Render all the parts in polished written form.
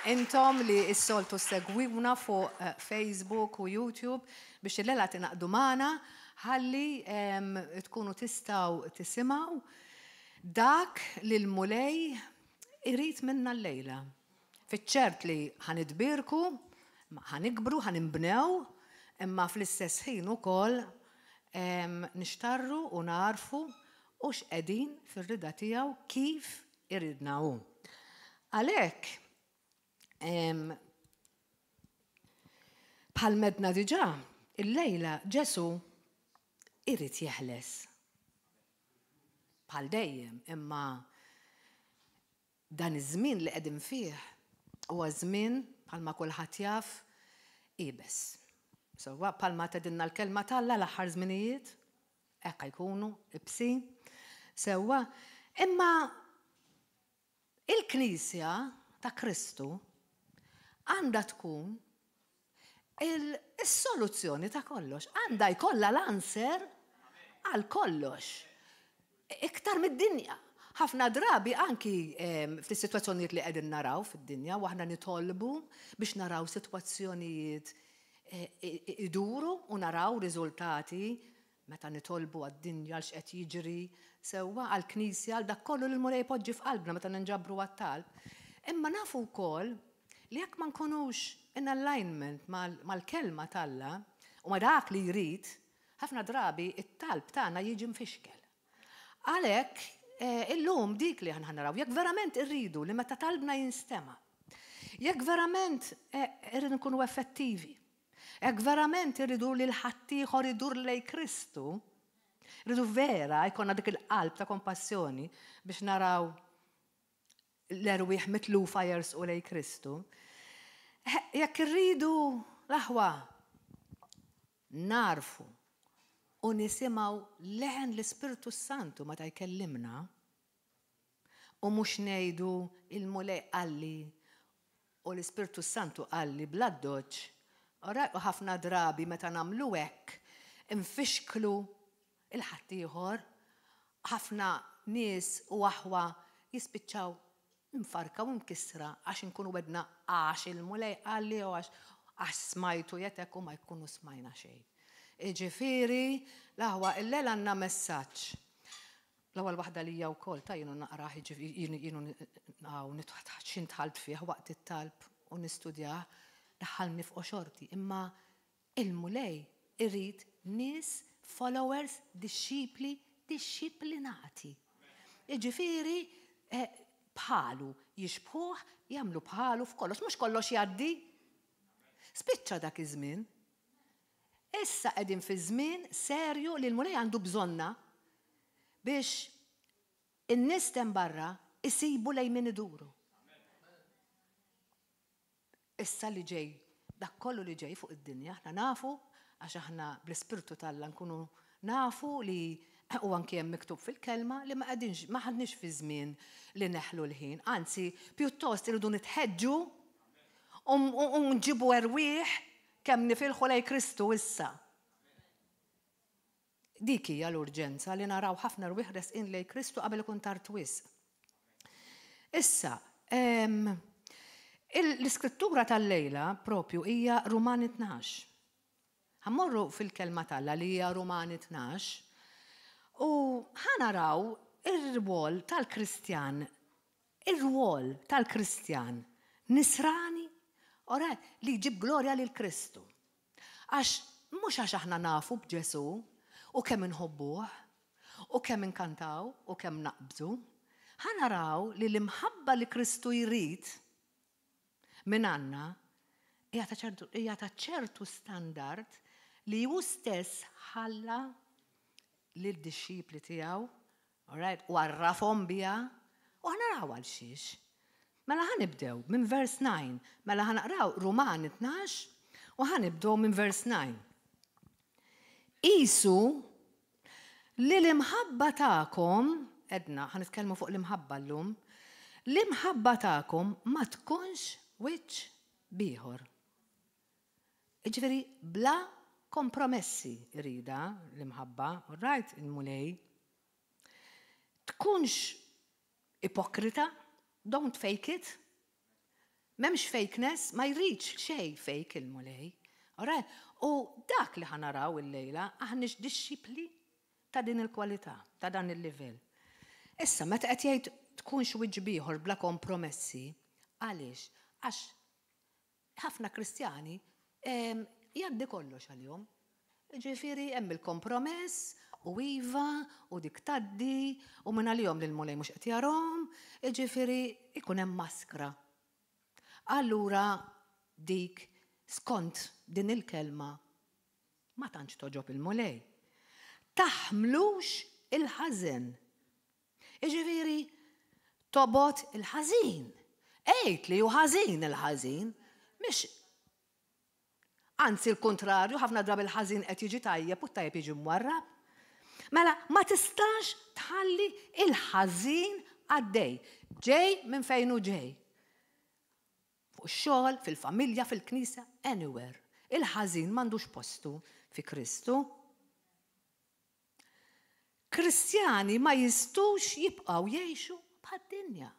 Intom li s-soltu segwiwna fuq Facebook u YouTube biex il-lela tingħaqdu magħna ħalli tkunu tistgħu tisimgħu dak li l-Mulej irid minna llejla. Fiċ-ċert li ħa nitbierku, ħa nikbru, ħa ninbnew, imma fl-istess ħin ukoll nixtarru u nagħrfu hux qegħdin fir-rieda tiegħu kif iridna hu. Għalhekk, bħal medna diġà, illejla Ġesù irid jeħles. Bħal dejjem, imma Dan iż-żmien li qegħdin fih huwa żmien, bħalma kulħadd jaf, iebes. Sewwa, bħalma tgħidilna l-Kelma t'Alla l-aħħar żminijiet, hekk ħa jkunu, ibsin. Sewwa, imma il-Knisja ta' Kristu għandha tkun Is-soluzzjoni ta' kollox. Għandha jkollha l-answer għal kollox. Iktar mid-dinja. Ħafna drabi anki fis-sitwazzjonijiet li qegħdin naraw fid-dinja u aħna nitolbu biex naraw sitwazzjonijiet iduru u naraw riżultati meta nitolbu għad-dinja għal x'qed jiġri sewwa għall-Knisja għal dak kollu li l-Mulej jpoġġi f'qalbna meta ninġabru għat-talb. Imma nafu wkoll li jekk ma nkunux in alignment mal-Kelma t'Alla u ma' dak li jrid, ħafna drabi t-talb tagħna jiġi mfixkel. Għalhekk, illum dik li aħna naraw, jekk verament irridu li meta talbna jinstema', jekk verament irridu nkunu effettivi, jekk verament irridu li l-ħaddieħor idur lejn Kristu, irridu vera jkollna dik il-qalb ta' kompassjoni biex naraw l-erwieħ mitlufa jersqu lejn Kristu, jekk irridu, l-aħwa, nagħrfu u nisimgħu leħen l-Ispirtu s-Santu meta jkellimna, u mhux ngħidu il-Mulej qalli u l-Ispirtu s-Santu qalli bl-addoċċ, u ħafna drabi meta nagħmlu hekk infixklu il-ħaddieħor, ħafna nies u aħwa jispiċċaw imfarrka u mkissra għax inkunu għedna għax il-Mulej qalli jew għax għax smajtu jgħid hekk u ma jkunu smajna xejn. Jiġifieri, l-aħwa, illejla għandna messaġġ. L-ewwel waħda lija wkoll ta' jienu naqrah jiġifieri jienu hawn x'ħin dħalt fih waqt it-talb u nistudjah, daħħalni f'qoxorti, imma Il-Mulej irid nies, followers, dixxipli, dixxiplinati. Jiġifieri bħalu, jixbħuh, jagħmlu bħalu f'kollox, mhux kollox jgħaddi. Spiċċa dak iż-żmien. Issa qegħdin fi żmien serju li l-Mulej għandu bżonna biex in-nies t'hemm barra jsibu lejn min iduru. Issa li ġej, dak kollu li ġej fuq id-dinja, aħna nafu, għax aħna bl-Ispirtu t'Alla nkunu nafu li, u anki hemm miktub fil-Kelma, li ma qegħdinx, m'aħniex fi żmien li neħlu l-ħin, anzi, pjuttost irridu nitħeġġu u nġibu erwieħ kemm nifilħu lejn Kristu issa. Dik hija l-urġenza li naraw ħafna rwieħ resqin lejn Kristu qabel ikun tard wisq. Issa, l-iskrittura tal-lejla propju hija Rumani 12. Ħa mmorru fil-kelma t'Alla li hija Rumani 12 u ħa naraw ir-rwol tal-Kristjan, ir-rwol tal-Kristjan nisrani, alright, li jġib glorja lil Kristu. Għax mhux għax aħna nafu b'Ġesù u kemm inħobbuh u kemm inkantaw u kemm naqbżu, ħa naraw li l-imħabba li Kristu jrid mingħandna hija ta' ċertu hija ta' ċertu standard li hu stess ħalla lid-dixxipli tiegħu Alright, u għarrafhom biha, u ħa naraw għal xiex. Mela ħa nibdew minn vers 9. Mela ħa naqraw Rumani 12 u ħa nibdew minn vers 9. Qisu li l-imħabba tagħkom, edna, ħa nitkellmu fuq l-imħabba llum, l-imħabba tagħkom ma tkunx wiċċ b'ieħor. Jiġifieri bla kompromessi jridha l-imħabba, all right, il-Mulej. Tkunx ipokrita, don't fake it. M'hemmx fakeness, ma jridx xejn fake il-Mulej. Alright? U dak li ħa naraw illejla, aħniex dixxipli ta' din il-kwalità, ta' dan il-livell. Issa, meta qed jgħid tkunx wiċċ b'ieħor bla kompromessi, għaliex? Għax ħafna Kristjani jgħaddi kollox għalihom. Ġifieri hemm il-kompromess u iva u dik tgħaddi u minn għalihom li l-Mulej mhux qed jarahom, jiġifieri jkun hemm maskra. Allura dik skont din il-kelma ma tantx togħġob il-Mulej. Taħmlux il-ħażen. Jiġifieri tobgħod il-ħażin. Għid li hu ħażin il-ħażin, mhix Anzi l-kuntrarju, ħafna drabi l-ħażin qed jiġi tajjeb u t-tajjeb jiġi mwarrab. Mela, ma tistax tħalli il-ħażin għaddej. Ġej minn fejn hu ġej. Fuq xogħol, fil-familja, fil-knisja, anywhere. Il-ħażin m'għandux postu fi Kristu. Kristjani ma jistux jibqgħu jgħixu bħad-dinja.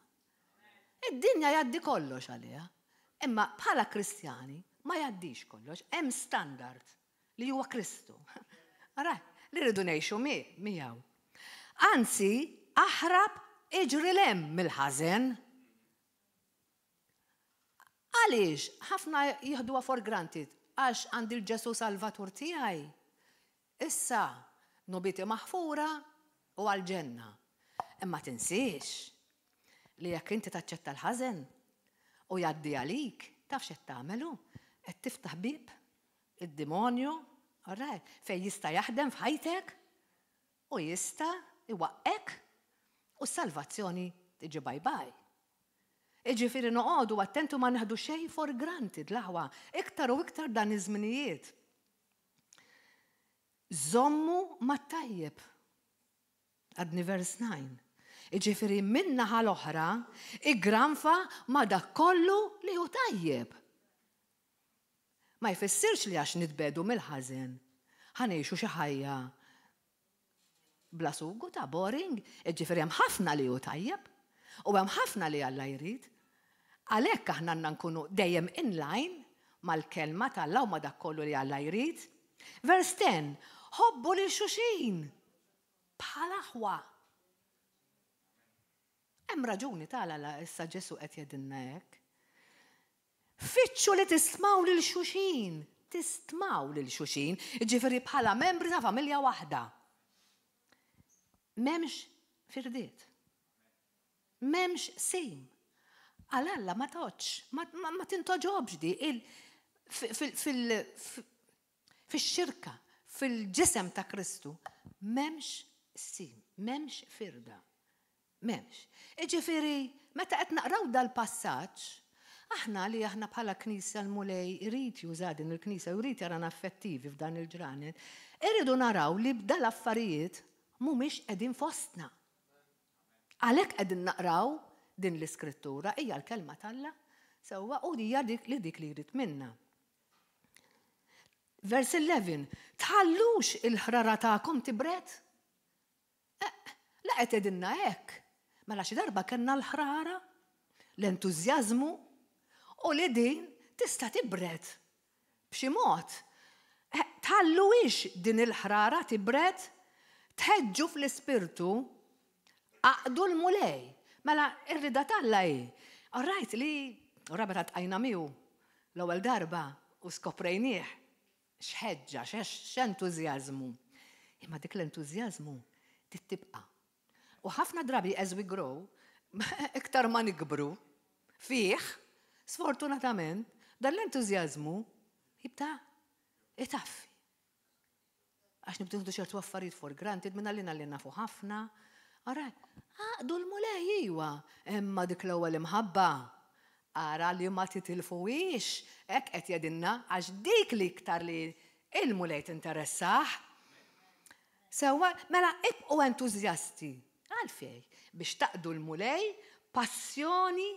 Id-dinja jgħaddi kollox għaliha. Imma bħala Kristjani ma jgħaddix kollox, hemm standard li huwa Kristu. Ara, li rridu ngħixu miegħu. Anzi, aħrab iġri 'l hemm mill-ħażen. Għaliex ħafna jieħduha for granted għax għandi l-Ġesu Salvatur tiegħi. Issa, dnubieti maħfura u għall-ġenna. Imma tinsiex li jekk inti taċċetta l-ħażen u jgħaddi għalik, taf x'qed tagħmel hu? Qed tiftaħ bieb id-demonju, alright, fejn jista' jaħdem f'ħajtek u jista' iwaqqek u s-salvazzjoni tiġi bye bye. Iġifieri noqogħdu attenti u ma neħdu xejn for granted l-aħwa, iktar u iktar dan iż-żminijiet. Żommu mat-tajjeb. Għadni vers 9. Iġifieri min-naħa l-oħra, iggranfa ma' dak kollu li hu tajjeb. Ma jfissirx li għax nitbedu mill-ħażen ħa ngħixu xi ħajja bla sugu ta' boring, jiġifieri hemm ħafna li hu tajjeb u hemm ħafna li Alla jrid. Għalhekk aħna għandna nkunu dejjem in line mal-kelma t'Alla u ma' dak kollu li Alla jrid. Vers 10, Ħobbu lil xulxin bħal aħwa. Hemm raġuni tagħla la issa Ġesù qed jgħidilna hekk. Fittxu li tistmaw lil xulxin, tistmaw lil xulxin, jiġifieri bħala membri ta' familja waħda. M'hemmx firdiet. M'hemmx qsim. Għal Alla ma tgħoddx, ma, ma, ma tintoġobx di il, fix-xirka, fil-ġisem ta' Kristu, m'hemmx qsim, m'hemmx firda. M'hemmx. Jiġifieri, meta qed naqraw dal-passaġġ, aħna li aħna bħala Knisja l-Mulej irid juża din il-Knisja u jrid jarana effettivi f'dan il-ġranet, irridu naraw li dal-affarijiet mhumiex qegħdin fostna. Għalhekk qegħdin naqraw din l-iskrittura, hija l-kelma t'Alla, sewwa u hija dik li dik li jrid minna. Vers 11, tħallux il-ħrara tagħkom tibred. Eh, la qed tgħidilna hekk. Mela xi darba kellna l-ħrara, l-entużjażmu u li din tista' tibred b'xi mod. Eh, tħalluhiex din il-ħrara tibred, tħeġġu fl-ispirtu, aqdu l-Mulej. Mela ir-rida t'Alla hi. All right li ora meta ltqajna miegħu l-ewwel darba u skoprejnieh X'ħeġġa, x'entużjażmu! Imma dik l-entużjażmu trid tibqa'. U ħafna drabi as we grow, iktar ma nikbru fih, sfortunatament, dan l-entużjażmu jibda itaffi. Għax nibdew nieħdu ċertu affarijiet for granted minn għalina li nafu ħafna. Ara, għaqdu l-Mulej iwa, imma dik l-ewwel imħabba ara li ma titilfuhiex, hekk qed jgħidilna għax dik li iktar li il-Mulej tinteressah. Sewwa, mela ibqgħu entużjasti. Għalfej? Biex taqdu l-Mulej passjoni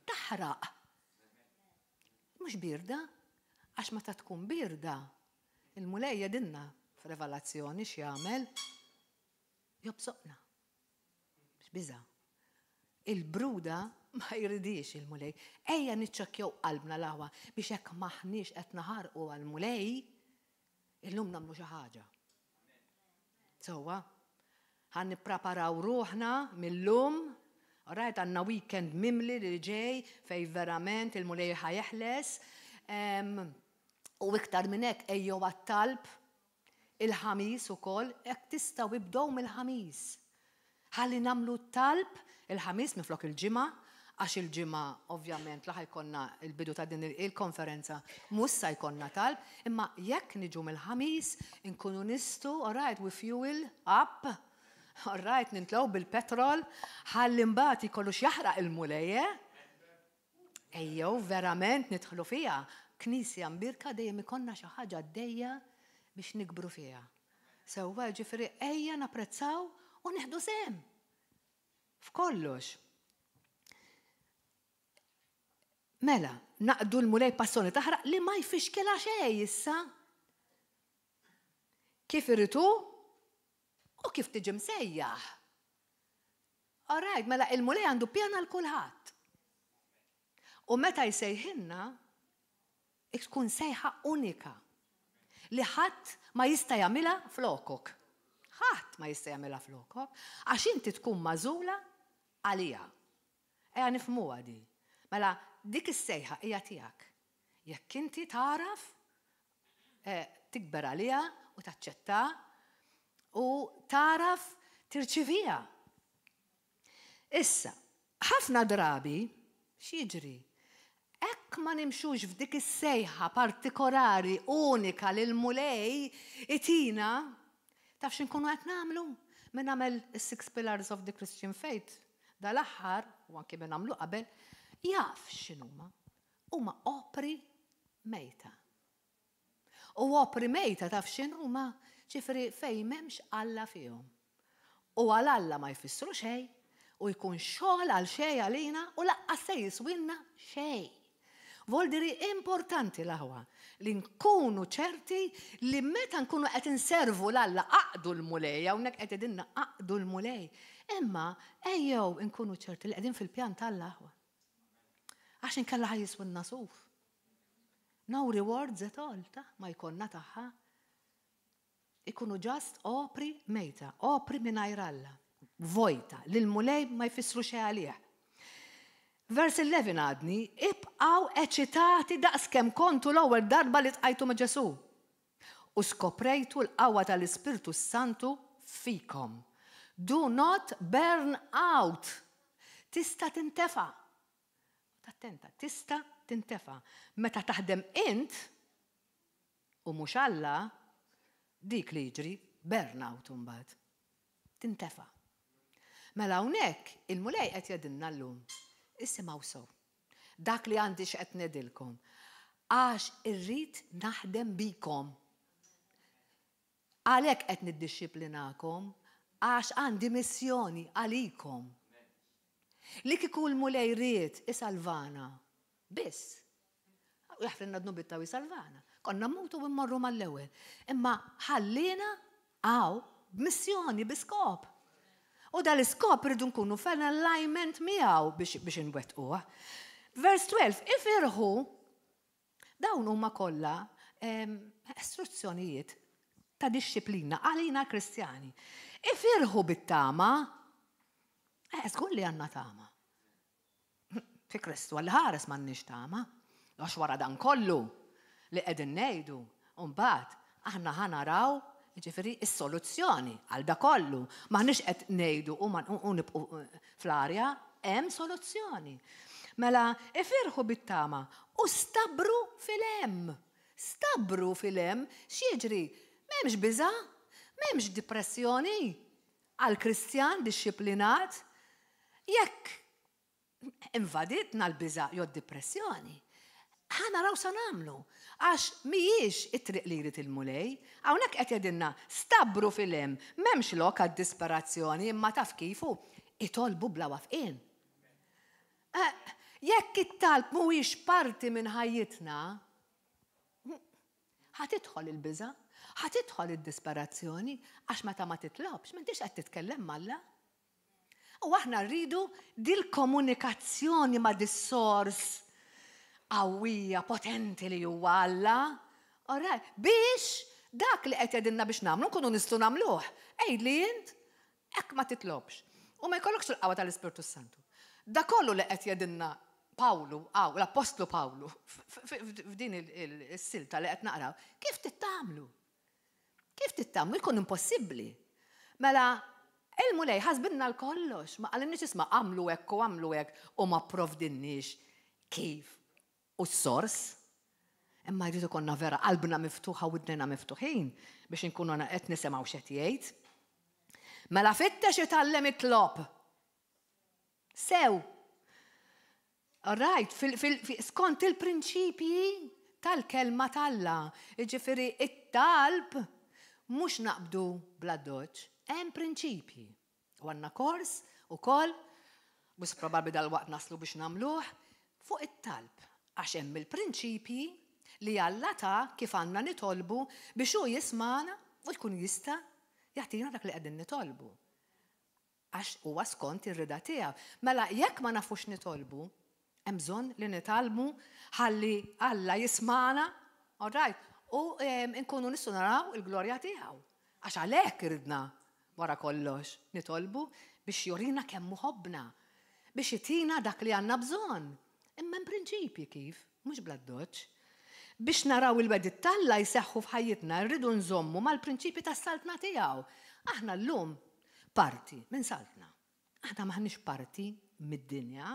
taħraq. Mhux birda, għax meta tkun birda, Il-Mulej jgħidilna f'Revelazzjoni x'jagħmel. Jobsoqna. X'biża'. Il-bruda ma jridhiex il-Mulej. Ejja niċċekkjaw qalbna l-aħwa biex hekk m'aħniex qed naħarqu għall-Mulej, illum nagħmlu xi ħaġa. Sewwa? Ħa nippreparaw ruħna mil-lum, alright, għandna weekend mimli li ġej fej verament il-Mulej ħa jeħles. U iktar minn hekk ejjew għat-talb il-Ħamis ukoll, hekk tistgħu ibdew mill-Ħamis. Ħalli nagħmlu talb il-Ħamis minflok il-Ġimgħa, għax il-Ġimgħa ovvjament la ħa jkollna il-bidu ta' din il-konferenza mhux sa jkollna talb, imma jekk niġu mill-Ħamis inkunu nistgħu, alright, we fuel up, alright, nintlew bil-petrol, ħalli mbagħad jkollu x'jaħraq il-Mulej, eh? Ejjew verament nidħlu fiha. Knisja mbierka dejjem ikollna xi ħaġa għaddejja biex nikbru fiha. Sewwa, ġifieri ejja napprezzaw u nieħdu sehem f'kollox. Mela, naqdu l-Mulej passjoni taħraq li ma jfixkilha xejn issa. Kif irid hu u kif tiġi msejjaħ. All right, mela il-Mulej għandu pjan għal kulħadd. U meta jsejħilna, tkun sejħa unika li ħadd ma jista' jagħmilha flokok. Ħadd ma jista' jagħmilha flokok, għax inti tkun magħżula għaliha. Ejja nifhmuha di. Mela dik is-sejħa hija tiegħek. Jekk inti tagħraf tikber għaliha u taċċetta u tagħraf tirċiviha. Issa, ħafna drabi, x'jiġri? Hekk ma nimxux f'dik is-sejħa partikolari unika li l-Mulej itina, taf x'inkunu qed nagħmlu? Min għamel is-Six Pillars of the Christian Faith dal-aħħar, u anke min għamlu qabel, jaf x'inhuma. Huma opri mejta. U opri mejta taf x'inhuma? Ġifieri fejn m'hemmx Alla fihom. U għal Alla ma jfissru xejn, u jkun xogħol għal xejn għalina u lanqas se jiswilna xejn. Voldiri importanti l-aħwa li nkunu ċerti li meta nkunu qed inservu 'l Alla aqdu l-Mulej, hawnhekk qed jgħidilna aqdu l-Mulej. Imma ejjew nkunu ċerti li qegħdin fil-pjan t'Alla aħwa. Għax inkella ħa jiswilna suf. No rewards at all, ta' ma jkollna tagħha. Ikunu just opri mejta, opri mingħajr Alla, vojta, li l-Mulej ma jfissru xejn għalih. Vers 11 għadni, ibqgħu eċitati daqskemm kontu l-ewwel darba li ltqajtu ma' Ġesù. U skoprejtu l-qawwa tal-Ispirtu Santu fikom. Do not burn out. Tista' tintefa. Attenta, tista' tintefa. Meta taħdem int u mhux Alla, dik li jiġri burnout imbagħad. Tintefa. Mela hawnhekk il-Mulej qed jgħidilna llum. Isimgħu sew. Dak li għandi x'qed ngħidilkom. Għax irrid naħdem bikom. Għalhekk qed niddixxiplinakom, għax għandi missjoni għalikom. Li kieku l-Mulej ried isalvana, biss. U jaħfrilna dnubietna u jsalvana. Konna mmutu u mmorru mal-ewwel. Imma ħallina hawn b'missjoni, bi skop. U dal-iskop rridu nkunu f'alignment miegħu biex inwettquh. Vers 12, ifirħu, dawn huma kollha istruzzjonijiet ta' dixxiplina għalina Kristjani. Ifirħu bit-tama, żgur li għandna tama. Fi Kristu għal ħares m'għandniex tama. Għax wara dan kollu li qegħdin ngħidu, mbagħad aħna ħa naraw ġifieri is-soluzzjoni għal da kollu. M'aħniex qed ngħidu u nibqu fl-arja, hemm soluzzjoni. Mela, ifirħu bit-tama u stabru fil-hemm. Stabru fil-hemm, x'jiġri? M'hemmx biża', m'hemmx depressjoni għal Kristjan dixxiplinat. Jekk invaditna l-biża' jew depressjoni, ħa naraw sa nagħmlu. Għax mhijiex it-triq li jrid il-Mulej. Hawnhekk qed jgħidilna stabru fil-hemm, m'hemmx lok għad-disperazzjoni, imma taf kifu, itolbu bla waqfien. Jekk it-talb mhuwiex parti minn ħajjitna, ħa tidħol il-biża', ħa tidħol id-disperazzjoni, għax meta ma titlobx, m'intix qed titkellem m'Alla. U aħna rridu dil-komunikazzjoni ma' dis-sors qawwija, potenti li huwa Alla. Alright, biex dak li qed jgħidilna biex nagħmlu nkunu nistgħu nagħmluh. Għidli int, hekk ma titlobx. U ma jkollokx il-qawwa tal-Ispirtu Santu. Da kollu li qed jgħidilna Pawlu, għaw, l-Appostlu Pawlu, f'din is-silta li qed naqraw, kif tittamlu? Kif tittamlu? Jkun impossibbli. Mela, il-Mulej ħasbinna l-kollox, ma qalilniex isma' għamlu hekk u għamlu hekk u ma provdinniex kif u s-sors. Imma jrid ikollna vera qalbna miftuħa u widnejna miftuħin biex inkunu qed nisimgħu x'qed jgħid. Mela fittex itgħallem itlob. Sew. All right, skont il-prinċipji tal-kelma t'Alla. Jiġifieri it-talb mhux naqbdu bl-addoċċ, hemm prinċipji. U għandna kors ukoll, wisq probabbli dalwaqt naslu biex nagħmluh, fuq it-talb. Għax hemm il-prinċipji li Alla ta kif għandna nitolbu biex hu jismagħna u jkun jista' jagħtina dak li qegħdin nitolbu. Għax huwa skont ir-rieda tiegħu. Mela jekk ma nafux nitolbu, hemm bżonn li nitgħallmu ħalli Alla jismagħna, all right, u nkunu nistgħu naraw il-glorja tiegħu. Għax għalhekk iridna wara kollox nitolbu biex jurina kemm ħobbna, biex itina dak li għandna bżonn. Imma hemm prinċipji kif, mhux bl-addoċċ. Biex naraw il-wegħdiet t'Alla jseħħu f'ħajjitna rridu nżommu mal-prinċipji tas-Saltna tiegħu. Aħna llum parti minn saltna. Aħna m'aħniex parti mid-dinja.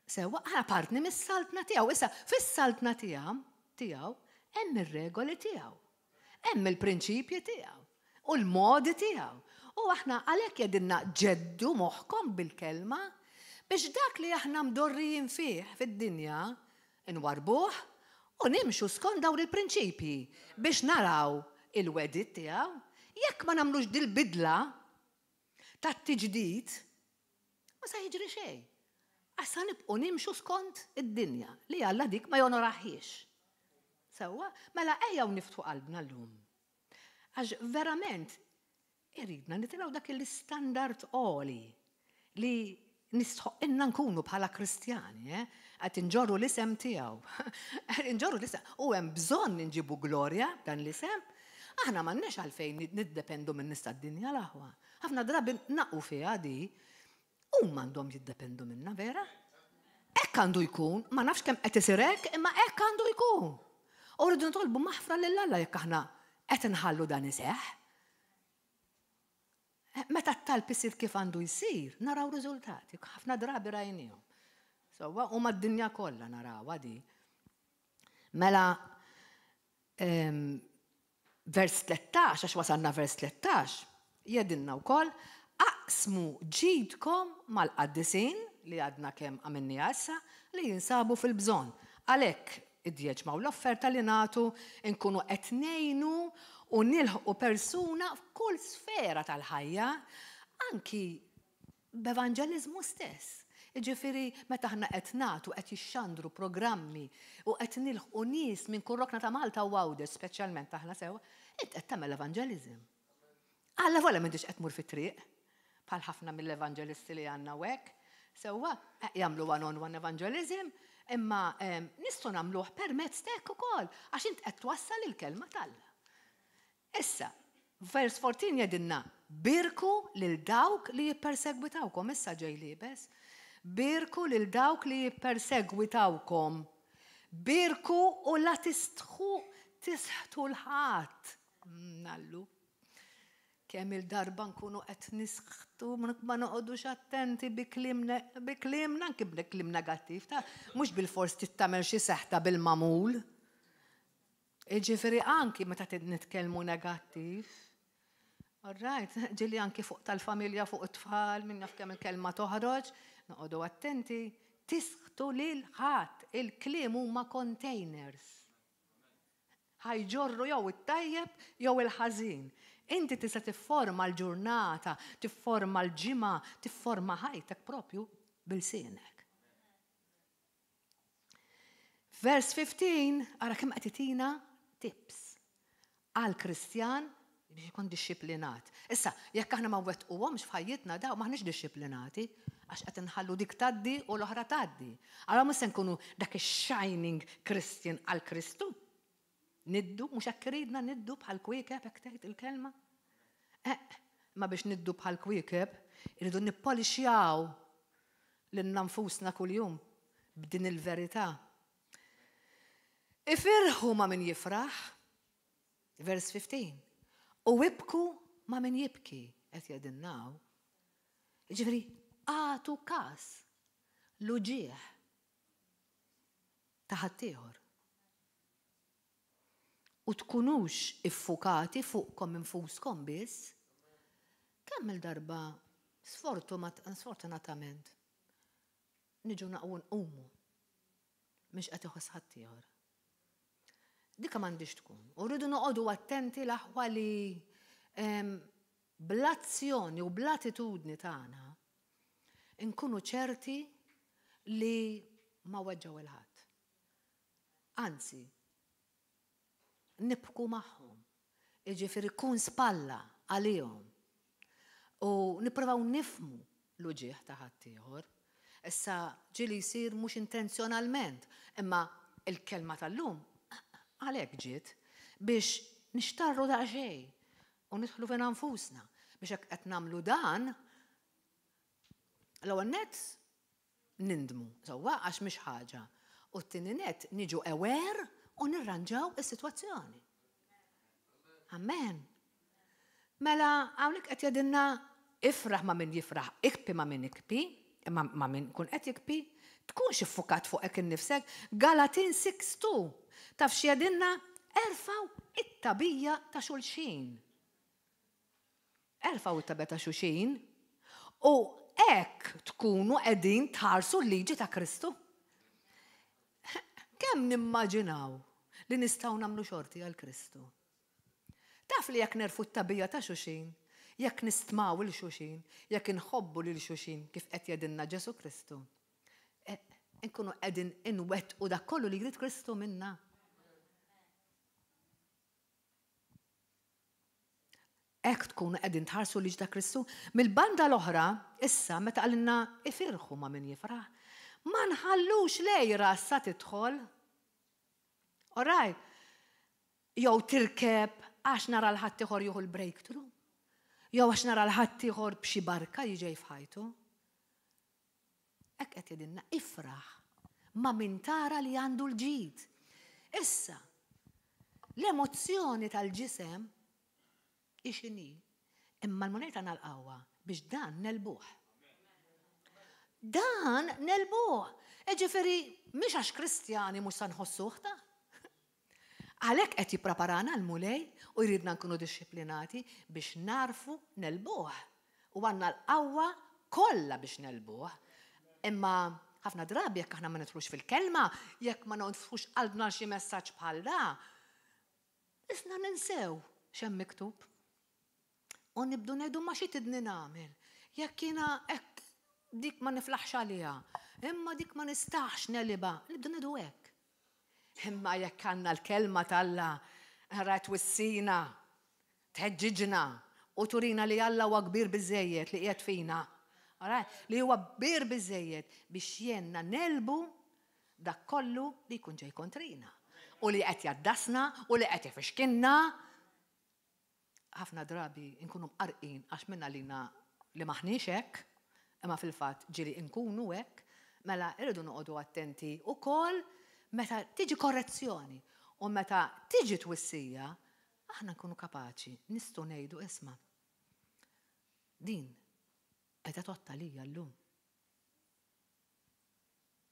Sewwa, aħna parti mis-saltna tiegħu. Issa, fis-saltna tiegħu, tiegħu hemm ir-regoli tiegħu. Hemm il-prinċipji tiegħu u l-modi tiegħu. U aħna għalhekk jgħidilna ġeddu moħħkom bil-kelma biex dak li aħna mdorrijin fih fid-dinja nwarrbuh u nimxu skont dawn il-prinċipji biex naraw il-wegħdiet tiegħu. Jekk ma nagħmlux dil-bidla tat-tiġdid, ma sa jiġri xejn. Għax sa nibqgħu nimxu skont id-dinja li Alla dik ma jonoraħiex. Sewwa, mela ejjew niftħu qalbna llum. Għax verament iridna nitilgħu dak l-istandard għoli li nistħoqqilna nkunu bħala Kristjani, eh? Qed inġorru l-isem tiegħu. Qed inġorru l-isem. U hemm bżonn inġibu glorja dan l-isem. Aħna m'għandniex għalfejn niddependu minn nies tad-dinja l-aħwa. Ħafna drabi naqgħu fiha di. Huma għandhom jiddependu minna, vera? Hekk għandu jkun, ma nafx kemm qed isir hekk, imma hekk għandu jkun. U rridu nitolbu maħfra lil Alla jekk aħna qed inħallu dan iseħħ. Meta t-talb isir kif għandu jsir, naraw riżultati, ħafna drabi rajnihom. Sewwa, u mad-dinja kollha narawha di. Mela, vers 13, għax wasalna vers 13, jgħidilna wkoll, aqsmu ġidkom mal-qaddisin li għadna kemm għamilniha issa li jinsabu fil-bżonn. Għalhekk id-djeċma u l-offerta li nagħtu nkunu qed ngħinu u nilħqu persuna f'kull sfera tal-ħajja, anki b'evanġeliżmu stess. Jiġifieri meta aħna qed nagħtu, qed jixxandru programmi u qed nilħqu nies minn kull rokna ta' Malta u Għawdex speċjalment aħna sewwa, int qed tagħmel evanġeliżm. Alla volja m'intix qed tmur fit-triq bħal ħafna mill-evanġelisti li għandna u hekk. Sewwa, jagħmlu one on one evangelism, imma nistgħu nagħmluh permezz t'hekk ukoll, għax int qed twassal il-kelma t'Alla. Issa, vers 14 jgħidilna, Bierku lil dawk li jippersegwitawkom. Issa ġej l-iebes. Bierku lil dawk li jippersegwitawkom. Bierku u la tistħu tisħtu 'l ħadd. Nallu. Kemm il-darba nkunu qed nisħtu ma noqogħdux attenti bi kliemna anki b'kliem negattiv ta' mhux bilfors trid tagħmel xi seħta bil-magħmul. Jiġifieri anki meta nitkellmu negattiv, all right, ġieli anki fuq tal-familja, fuq it-tfal, min jaf kemm il-kelma toħroġ, noqogħdu attenti, tisħtu lil ħadd, il-kliem huma containers. Ħa jġorru jew it-tajjeb jew il-ħażin. Inti tista' tifforma l-ġurnata, tifforma l-ġimgħa, tifforma ħajtek propju bil-sienek. Vers 15, ara kemm qed itina tips għal Kristjan Biex ikun dixxiplinat. Issa, jekk aħna ma wettquhomx f'ħajjitna daw m'aħniex dixxiplinati, għax qed inħallu dik tgħaddi u l-oħra tgħaddi. Allura mhux se nkunu dak ix-shining Christian għal Kristu. Niddu, mhux hekk iridna niddu bħal kwiekeb hekk tgħid il-kelma. Eh, ma biex niddu bħal kwiekeb, irridu nippolixjaw lilna nfusna kuljum b'din il-verità. Ifirħu ma' min jifraħ, Vers 15. U ibku ma' min jibki, qed jgħidilna hawn. Jiġifieri, agħtu kas l-uġigħ ta' ħaddieħor. U tkunux iffukati fuqkom infuskom biss. Kemm il-darba sfortunatament niġu naqwu nqumu mhix qed iħoss ħaddieħor. Dika m'għandhiex tkun. U rridu noqogħdu attenti l-aħwa li bl-azzjoni u bl-attitudni tagħna nkunu ċerti li ma weġġgħu il-ħadd. Anzi, nibku magħhom. Jiġifieri kun spalla għalihom. U nipprovaw nifhmu l-uġigħ ta' ħaddieħor. Issa ġieli jsir mhux intenzjonalment, imma l-kelma tal-lum għalhekk ġiet biex nixtarru daqsxejn u nidħlu fina nfusna biex hekk qed nagħmlu dan l-ewwel nett nindmu, sewwa għax mhix ħaġa. U t-tieni nett niġu aware u nirranġaw is-sitwazzjoni. Amen. Mela hawnhekk qed jgħidilna ifraħ ma' min jifraħ, ikpi ma' min ikpi, ma' min kun qed jikpi, tkunx iffukat fuqek innifsek. Galatin 6:2. Taf x'jgħidilna? Erfgħu it-tagħbija ta' xulxin. Erfgħu it-tagħbija ta' xulxin u hekk tkunu qegħdin tħarsu l-liġi ta' Kristu. Kemm nimmaġinaw li nistgħu nagħmlu xorti għal Kristu? Taf li jekk nerfgħu t-tagħbija ta' xulxin, jekk nistmaw 'il xulxin, jekk inħobbu lil xulxin kif qed jgħidilna Ġesù Kristu, e, nkunu qegħdin inwettqu dak kollu li jrid Kristu minna. Hekk tkunu qegħdin tħarsu l-liġi ta' Kristu. Mill-banda l-oħra, issa meta qalilna ifirħu ma' min jifraħ, ma nħallux l-għira sa tidħol. All right? Jew tirkeb għax nara l-ħaddieħor jieħu l-breakthrough. Jew għax nara l-ħaddieħor b'xi barka li ġej f'ħajtu. Hekk qed jgħidilna ifraħ ma' min tara li għandu l-ġid. Issa, l-emozzjoni tal-ġisem hi x'inhi, imma l-Mulej tana l-qawwa biex dan negħlbuh. Dan negħlbuh. Jiġifieri mhix għax Kristjani mhux sa nħossuh ta'. Għalhekk qed jippreparana l-Mulej u jridna nkunu dixxiplinati biex nagħrfu negħlbuh. U għandna l-qawwa kollha biex negħlbuh. Imma ħafna drabi jekk aħna ma nidħlux fil-kelma, jekk ma nonfħux qalbna għal xi messaġġ bħal da, isna ninsew x'hemm miktub. U nibdu ngħidu ma xi tidni nagħmel? Jekk jiena hekk dik ma niflaħx għaliha, imma dik ma nistax negħlibha, nibdu ngħidu hekk. Imma jekk għandna l-kelma t'Alla, ara twissina, tħeġġiġna u turina li Alla huwa kbir biżżejjed li qiegħed fina. Li huwa kbir biżżejjed biex jgħinna negħlbu dak kollu li jkun ġej kontrina u li qed jgħaddasna u li qed ifixkilna. Ħafna drabi nkunu mqarrqin għax minn għalina li m'aħniex hekk, imma fil-fatt ġieli nkunu hekk, mela rridu noqogħdu attenti wkoll meta tiġi korrezzjoni u meta tiġi twissija, aħna nkunu kapaċi nistgħu ngħidu isma' din qiegħda tgħodd għalija llum.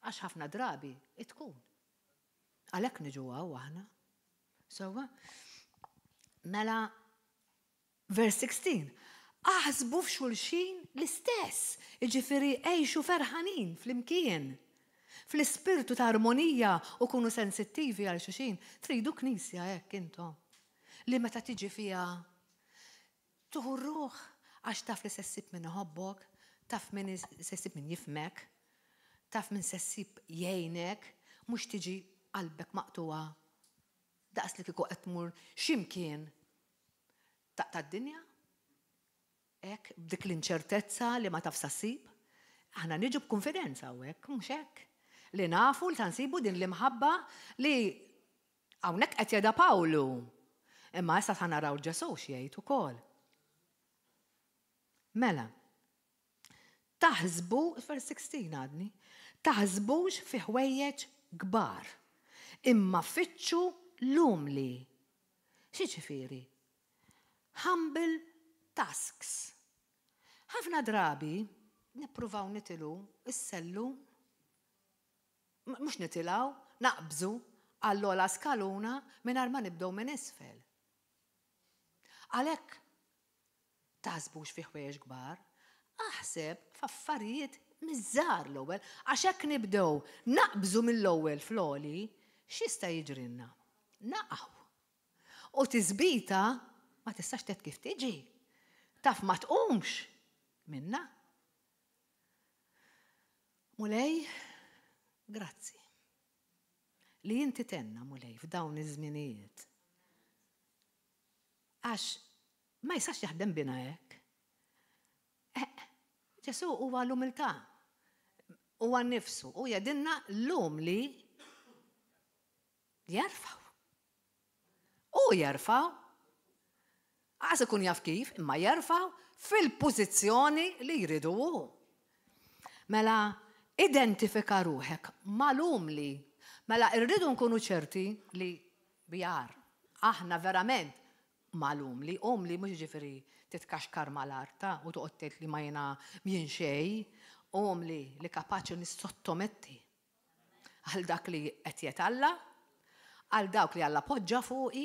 Għax ħafna drabi tkun. Għalhekk niġu hawn aħna. Sewwa? Mela, vers 16. Aħsbu f'xulxin l-istess, jiġifieri għixu ferħanin flimkien. Fl-ispirtu ta' armonija u kunu sensittivi għal xulxin. Tridu knisja hekk intom. Li meta tiġi fiha Tieħu r-ruħ għax taf li se ssib min iħobbok, taf min se ssib min jifhmek, taf min se ssib jgħinek, mhux tiġi qalbek maqtugħa daqs li kieku qed tmur xi mkien. Taqta' d-dinja? Hekk, b'dik l-inċertezza li ma taf sa ssib? Aħna niġu b'kunfidenza hawnhekk, mhux hekk? Li nafu li ta' nsibu din l-imħabba li hawnhekk qed jgħidha Pawlu. Imma issa sa naraw Ġesù x'jgħid ukoll. Mela, taħsbu, vers 16 għadni, taħsbux fi ħwejjeġ kbar, imma fittxu l-umli. X'jiġifieri? Humble tasks. Ħafna drabi nippruvaw nitilgħu s-sellum, mhux nitilgħu, naqbżu għall-ogħla skaluna mingħajr ma nibdew minn isfel. Għalhekk taħsbux fi ħwejjeġ kbar, aħseb f'affarijiet miż-żgħar l-ewwel, għax hekk nibdew naqbżu mill-ewwel fl-għoli, x'jista' jiġrilna? Naqgħu. U tisbita ma tistax tgħid kif tiġi. Taf ma tqumx minna. Mulej, grazzi. Li inti tenna, Mulej, f'dawn iż-żminijiet. Għax ma jistax jaħdem bina hekk. Eh, Ġesu huwa l-umiltà. Huwa nnifsu u jgħidilna l-umli Jerfgħu. Hu jerfgħu. Qas ikun jaf kif, imma jerfgħu fil-pożizzjoni li jridu hu. Mela, identifika ruħek mal-umli. Mela, irridu nkunu ċerti li bjar, aħna verament mal-umli, umli mhux jiġifieri titkaxkar mal-art ta' u toqgħod tgħid li ma jiena m'jien xejn, umli li kapaċi nissottometti Għal dak li qed jgħid Alla, għal dawk li Alla poġġa fuqi.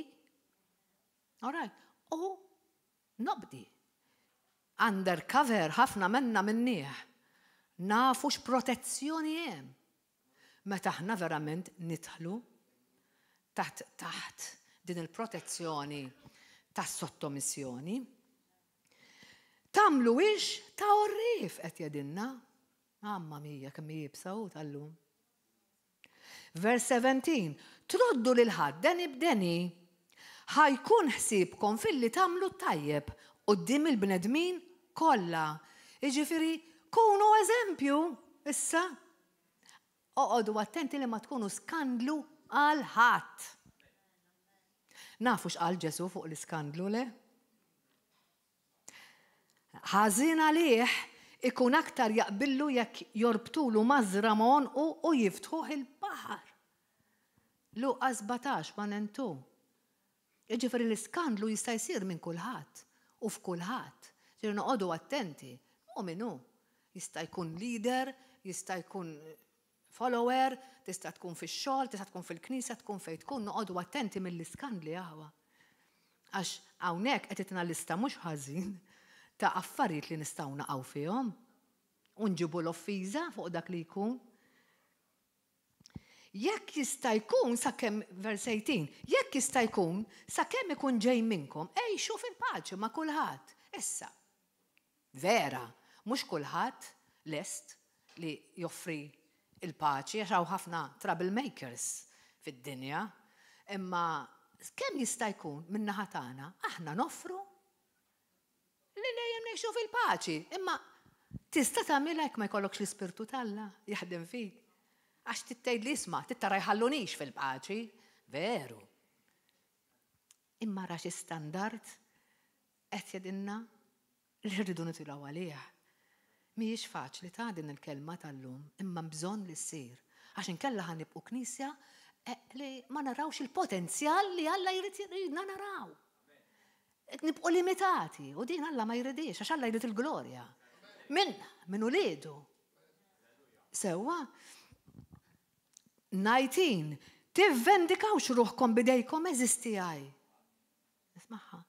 All right. U nobdi. Undercover ħafna minna minnieh. Nafu x'protezzjoni hemm meta aħna verament nidħlu taħt taħt din il-protezzjoni tas-sottomissjoni. Tagħmluhiex ta' għorrief qed jgħidilna. Mamma mia kemm hi iebsa hu tal-lum. Vers 17, Troddu lil ħadd deni b'deni. Ħa jkun ħsiebkom filli tagħmlu t-tajjeb quddiem il-bnedmin kollha. Jiġifieri, kunu eżempju issa. Oqogħdu attenti li ma tkunu skandlu għal ħadd. Nafu x'qal Ġesù fuq l-iskandlu, le? Ħażin għalih, ikun aktar jaqbillu jekk jorbtulu mażra ma' għonqu u jiftħuh il-baħar. Luqa 17, 1 and 2. Jiġifieri l-iskandlu jista' jsir minn kulħadd u f'kulħadd. Ġifieri noqogħdu attenti. Hu min hu. Jista' jkun leader, jista' jkun follower, tista' tkun fix-xogħol, tista' tkun fil-knisja, tkun fejn tkun, noqogħdu attenti mill-iskandli aħwa. Għax hawnhekk qed itna lista mhux ħażin ta' affarijiet li nistgħu naqgħu fihom u nġibu l-offiża fuq dak li jkun. Jekk jista' jkun sakemm vers 18, jekk jista' jkun sakemm ikun ġej minnkom, għixu fil-paċi ma' kulħadd. Issa, Vera, mhux kulħadd lest li joffri l-paċi għax hawn ħafna troublemakers fid-dinja, imma kemm jista' jkun min-naħa tagħna aħna noffru li dejjem ngħixu fil-paċi. Imma tista' tagħmilha jekk ma jkollokx l-Ispirtu t'Alla jaħdem fik. Għax trid tgħidli isma' trid tara jħallunix fil-paċi. Veru. Imma ra xi standard Qed jgħidilna li rridu nitilgħu għalih. Mhijiex faċli ta' din il-kelma tal-lum, imma hemm bżonn li ssir. Għax inkella ħa nibqu knisja li ma narawx il-potenzjal li Alla jrid jridna naraw. Nibqu limitati u din Alla ma jridhiex għax Alla jrid il-glorja. Minna, minn uliedu. Sewwa? 19. Tivvendikawx ruħkom b'idejkom għeżież tiegħi. Nismagħha.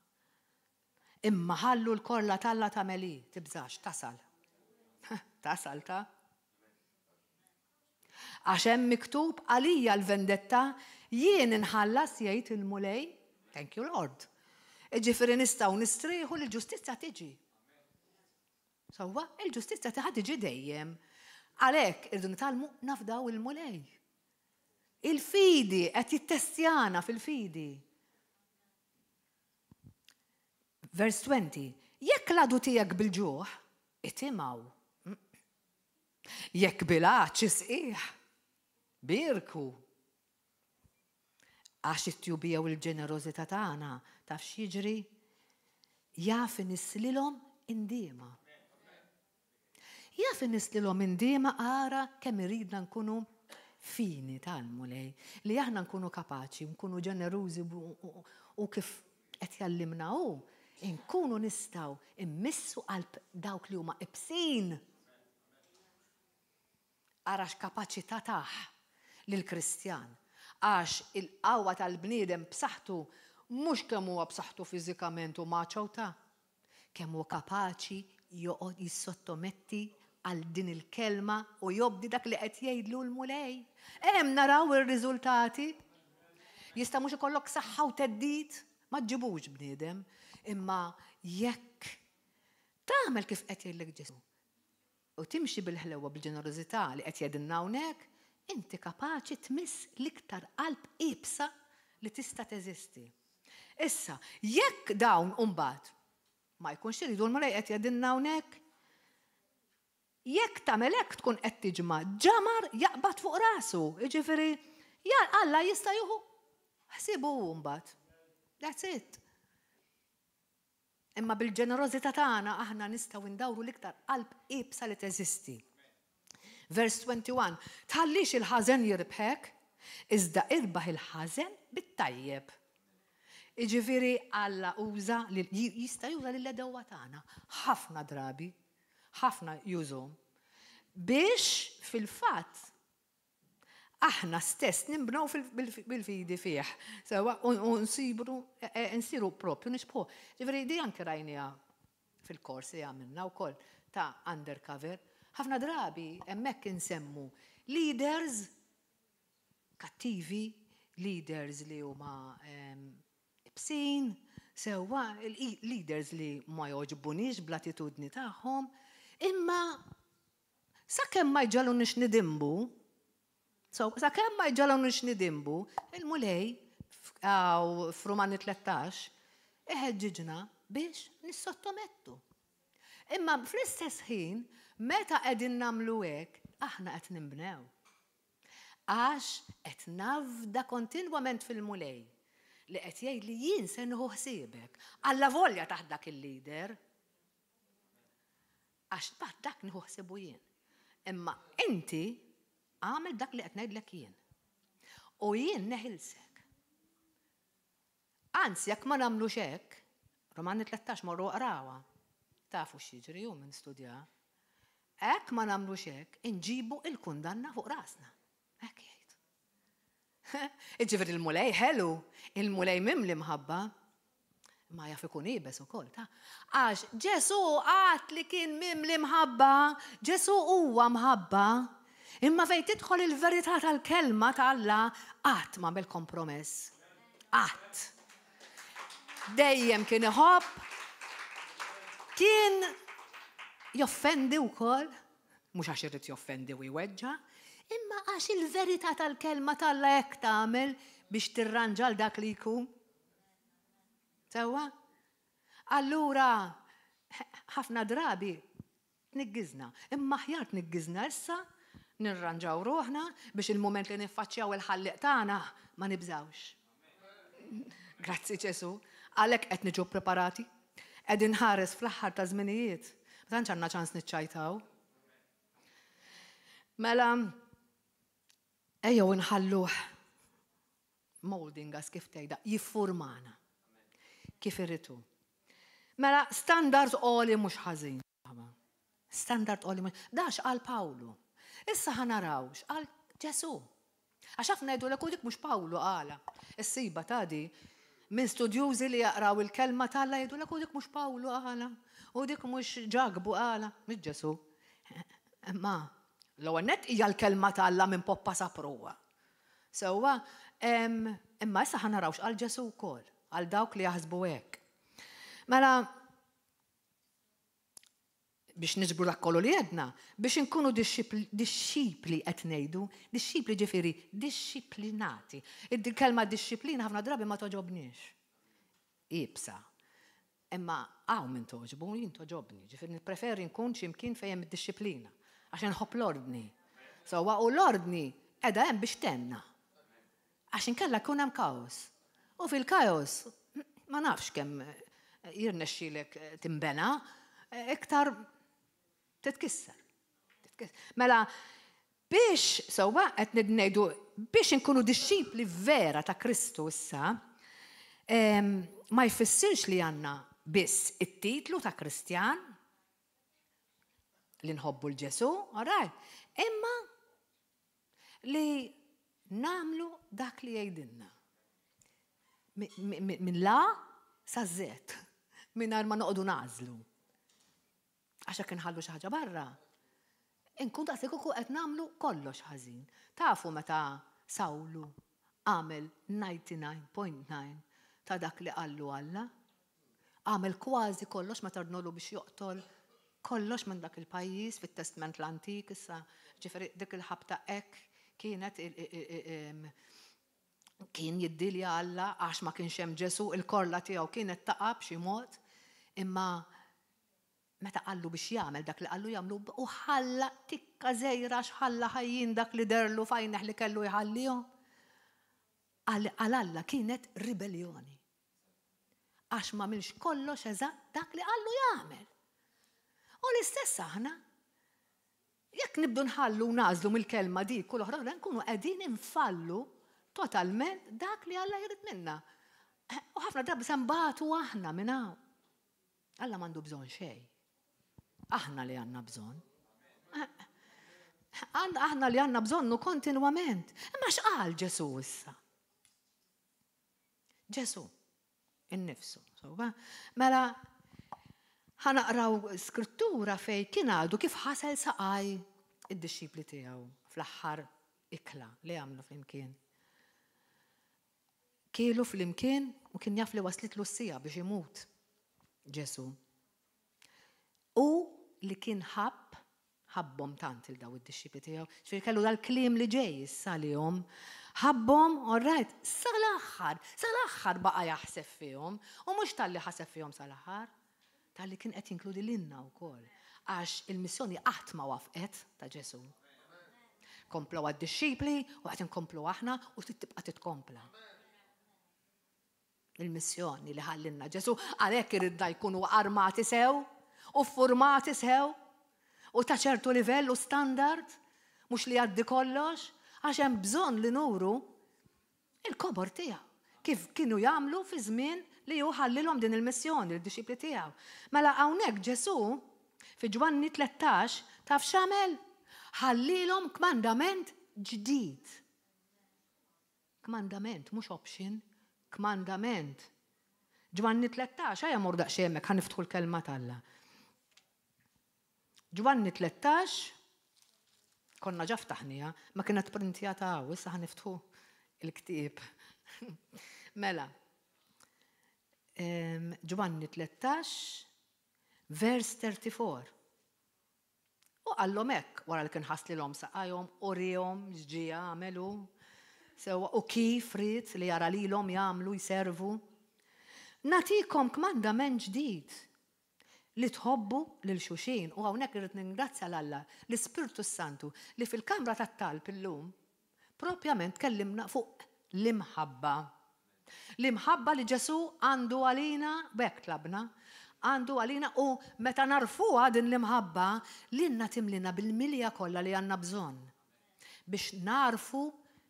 Imma ħallu l-korla t'Alla tagħmel hi, tibżax, tasal. Tasal ta' Għax hemm miktub għalija l-vendetta jien inħallas jgħid il-Mulej. Thank you Lord. Iġifieri nistgħu nistrieħu li l-ġustizzja tiġi. Sewwa, il-ġustizzja tiħa tiġi dejjem. Għalhekk irridu nitgħallmu nafdaw il-Mulej. Il-fidi qed jittestjana fil-fidi. Vers 20. Jekk l-għadu tiegħek bil-ġuħ, itimgħu. Jekk bil-għatx isqih, bierku. Għax it-tjubija u l-ġenerożità tagħna taf x'jiġri? Jaf inislilhom indiema. Jaf inislilhom indiema ara kemm iridna nkunu fini tal-Mulej, li aħna nkunu kapaċi, nkunu ġenerużi u kif qed jgħallimna hu, inkunu nistgħu immissu qalb dawk li huma ibsin. Ara x'kapaċità tah lill-Kristjan. Għax il-qawwa tal-bniedem b'saħħtu mhux kemm huwa b'saħħtu fiżikament u macho ta' kemm huwa kapaċi joqgħod jissottometti għal din il-kelma u jobdi dak li qed jgħidlu l-Mulej. Hemm naraw ir-riżultati. Jista' mhux ikollok saħħa u theddid, ma ġġibux bniedem, imma jekk tagħmel kif qed jgħidlek Ġesù u timxi bil-ħlewwa bil-ġenerożità li qed jgħidilna hawnhekk, inti kapaċi tmiss l-iktar qalb iebsa li tista' teżisti. Issa, jekk dawn mbagħad ma jkunx iridu l-Mulej qed jgħidilna hawnhekk, jekk tagħmel hekk tkun qed tiġma' ġamar jaqbad fuq rasu. Jiġifieri, Alla jista' jieħu ħsiebu hu mbagħad. That's it. Imma bil-ġenerożità tagħna aħna nistgħu ndawru l-iktar qalb iebsa li teżisti. Vers 21. Tħallix il-ħażen jirbħek, iżda irbaħ il-ħażen bit-tajjeb. Iġifieri Alla uża jista' juża lill-għedewwa tagħna ħafna drabi, ħafna jużhom biex fil-fatt aħna stess nimbnew bil-fidi fih. Sewwa, u nsibru, e, e, nsiru propju nixbħu. Ġifieri di anke rajniha fil-kors li għamilna wkoll ta' undercover. Ħafna drabi hemmhekk insemmu leaders kattivi, leaders li huma ibsin, sewwa, leaders li ma jogħġbuniex bl-attitudni tagħhom, imma sakemm ma jġagħlunix nidinbu, so, sakemm ma jġagħlunix nidinbu, il-Mulej f'Rumani 13 iħeġġiġna biex nissottomettu. Imma fl-istess ħin, meta qegħdin nagħmlu hekk, aħna qed nimbnew. Għax qed nafda kontinwament fil-Mulej li qed jgħid li jien se nieħu ħsiebek. Alla volja taħt dak il-leader. Għax taħt dak nieħu ħsiebu jien. Imma inti għamel dak li qed ngħidlek jien. U jien neħilsek. Anzi, jekk ma nagħmlux hekk, Romani 13 morru aqrawha. Tafu x'jiġri hu minn studja. Hekk ma nagħmlux hekk, inġibu il-kundanna fuq rasna. Hekk jgħid. Iġifieri il-Mulej ħelu, il-Mulej mimli mħabba, ma jaf ikun iebes ukoll ta' għax Ġesù qatt li kien mimli mħabba, Ġesù huwa mħabba. Imma fejn tidħol il-verità tal-kelma ta' Alla qatt m'għamel kompromess. Qatt. Dejjem kien iħobb, kien joffendi wkoll, mhux għax irid joffendi u jweġġa', imma għax il-verità tal-kelma t'Alla hekk tagħmel biex tirranġa l dak li jkun. Sewwa? Allura, ħafna drabi tniggiżna. Imma aħjar tniggiżna issa, nirranġaw ruħna biex il-mument li niffaċċjaw il-ħallieq tagħna ma nibżgħux. Grazzi Ġesù. Għalhekk qed niġu preparati. Qegħdin nħares fl-aħħar ta' żminijiet. Ma tantx għandna ċans niċċajtaw. Mela, ejjew inħalluh molding us kif tgħidha, jiffurmana kif irid hu. Mela, standards għoli mhux ħażin. Standard għoli mhux. Da x'qal Pawlu. Issa ħa naraw x'qal Ġesù. Għax ħafna jgħidulek u dik mhux Pawlu qala. Issiba ta' di minn studjużi li jaqraw il-kelma t'Alla jgħidulek u dik mhux Pawlu qala, u dik mhux Ġakbu qala, mhux Ġesù. Imma l-ewwel nett hija l-kelma t'Alla minn poppa sa pruwa. Sewwa, imma issa ħa naraw x'qal Ġesù wkoll għal dawk li jaħsbu hekk. Mela, biex niġbru dak kollu li għedna, biex inkunu dixxipli qed ngħidu, dixxipli ġifieri dixxiplinati. Il-kelma dixxiplina ħafna drabi ma toġobniex. Iebsa. Imma hawn min togħġbu, jien togħġobni, ġifieri nippreferi nkun xi mkien fejn hemm id-dixxiplina, għax inħobb l-ordni. Sewwa u l-ordni qiegħda hemm biex tgħinna. Għax inkella jkun hemm kaos. U fil-kaos ma nafx kemm jirnexxielek tinbena, iktar titkisser. Mela, biex, sewwa qed ngħidu biex inkunu dixxipli vera ta' Kristu issa, ma jfissirx li għandna biss it-titlu ta' Kristjan, li nħobbu l-Ġesu, all right, imma li nagħmlu dak li jgħidilna. Minn la sa Z, mingħajr ma noqogħdu nagħżlu. Għax jekk inħallu xi ħaġa barra, inkun daqs kieku qed nagħmlu kollox ħażin. Tafu meta Sawlu għamel 99.9 ta' dak li qallu Alla? Għamel kważi kollox meta ordnolu biex joqtol kollox minn dak il-pajjiż fit-Testment l-Antik issa, ġifieri dik il-ħabta hekk kienet kien jiddilja Alla għax ma kienx hemm Ġesu, il-korla tiegħu kienet taqa' b'xi mod, imma meta qallu biex jagħmel dak li qallu jagħmlu u ħalla tikka żgħira għax ħalla ħajjin dak li derlu f'għajnejh li kellu jħallihom. Għal Alla kienet ribellioni. Għax m'għamilx kollox eżatt dak li qallu jagħmel. U l-istess aħna. Jekk nibdu nħallu u nagħżlu mill-kelma dik u l-oħra nkunu qegħdin infallu totalment dak li Alla jrid minna. U ħafna drabi se nbatu aħna minn hawn. Alla m'għandu bżonn xejn. Aħna li għandna bżonn. Aħna li għandna bżonnu kontinwament. Imma x'qal Ġesu issa? Ġesu, innifsu. Mela, ħa naqraw skrittura fej kien għadu kif ħasel saqaj id-dixxipli tiegħu fl-aħħar ikla li għamlu flimkien. Kielu flimkien u kien jaf li waslitlu s-siegħa biex imut Ġesu. U li kien ħabb ħabbhom tant il daw id-dixxipli tiegħu. Ġifieri kellu dal-kliem li ġej issa lihom. Ħabbhom, all right, sal-aħħar, sal-aħħar baqa' jaħseb fihom. U mhux talli ħaseb fihom sal-aħħar, talli kien qed jinkludi lilna wkoll. Għax il-missjoni qatt ma wafqet ta' Ġesu. Komplu għad-dixxipli u qed inkomplu aħna u tibqa' titkompla. Il-missjoni li ħallinna Ġesu għalhekk iridna jkunu armati sew u formati sew u ta' ċertu livell u standard, mhux li għaddi kollox, għax hemm bżonn li nuru il-kobor tiegħu. Kif kienu jagħmlu fi żmien li hu ħallilhom din il-missjoni l-dixxipli tiegħu. Mela hawnhekk Ġesu fi Ġwanni 13 taf x'għamel? Ħallilhom kmandament ġdid. Kmandament, mhux option, kmandament. Ġwanni 13, ejja mur daqsxejn hemmhekk ħa niftħu l-kelma t'Alla. Ġwanni 13, konna ġa ftaħnija, ma kienet printjata hawn, issa ħa niftħu il-ktieb. Mela, Ġwanni 13, vers 34. U qallhom hekk wara li kien ħaslilhom saqajhom u riehom x'ġie jagħmel hu, sewwa u kif ried li jara lilhom jagħmlu jservu. Nagħtikom kmandament ġdid, li tħobbu lil xulxin. U hawnhekk irrid ningrazzja 'l Alla, l-Ispirtu s-Santu, li fil-kamra tat-talb illum propjament tkellimna fuq l-imħabba. L-imħabba li Ġesù għandu għalina, b'hekk tlabna, għandu għalina u meta nagħrfuha din l-imħabba, lilna timlina bil-milja kollha li għandna bżonn biex nagħrfu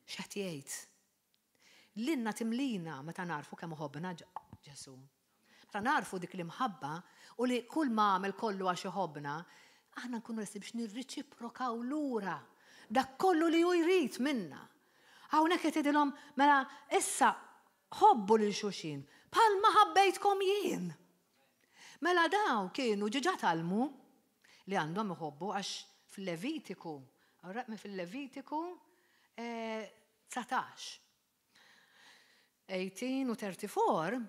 x'qed jgħid. Lilna timlina meta nagħrfu kemm iħobbna Ġesù. Meta nagħrfu dik l-imħabba u li kull ma għamel kollu għax iħobbna, aħna nkunu lesti biex nirriċiprokaw lura dak kollu li hu jrid minna. Hawnhekk qed jgħidilhom mela issa ħobbu lil xulxin bħalma ħabbejtkom jien. Mela daw kienu ġiġa tgħallmu li għandhom iħobbu għax fil-Levitiku, fil-Levitiku 19. 18 u 34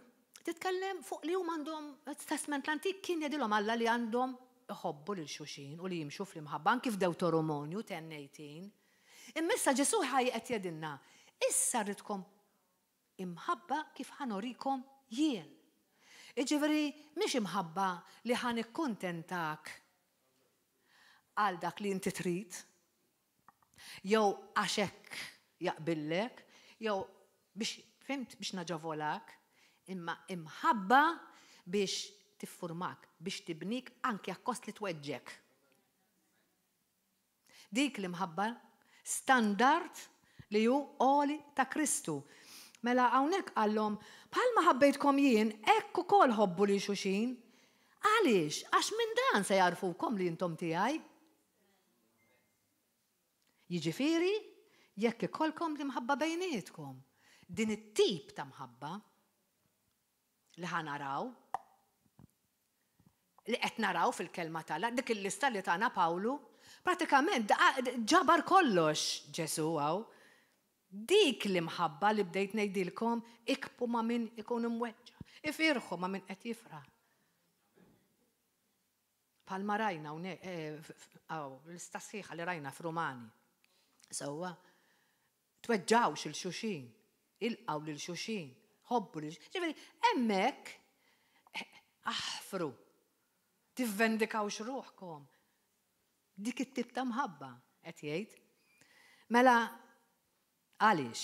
titkellem fuq li huma għandhom Testament l-Antik kien jgħidilhom Alla li għandhom iħobbu lil xulxin u li jimxu fl-imħabba anki f'Dewteromonju 10-18. Imma issa Ġesù ħaj qed jgħidilna, issa rridkom imħabba kif ħa nurikom jien. Iġifieri mhix imħabba li ħa nikkuntentak għal dak li inti trid, jew għax hekk jaqbillek, jew biex, fhimt, biex naġavolak, imma imħabba biex tiffurmak, biex tibnik anki akkost li tweġġek. Dik l-imħabba standard li hu għoli ta' Kristu. Mela hawnhekk qallhom, bħalma ħabbejtkom jien, hekk ukoll ħobbu lil xulxin. Għaliex? Għax minn dan se jagħrfukom li intom tiegħi. Jiġifieri, jekk ikollkom l-imħabba bejnietkom, din it-tip ta' mħabba li ħa naraw, li qed naraw fil-kelma t'Alla, dik il-lista li tana Pawlu, pratikament ġabar kollox Ġesù hawn. Dik l-imħabba li bdejt ngħidilkom, ikbu ma' min ikun imweġġa', ifirħu ma' min qed jifraħ. Bħalma rajna hawnhekk, l-lista sħiħa li rajna f'Rumani. Sewwa, tweġġgħux il xulxin, ilqgħu lil xulxin, ħobbu lil Ġifieri, hemmhekk aħfru, tivvendikawx ruħkom. Dik it-tip ta' mħabba qed jgħid. Mela, għaliex?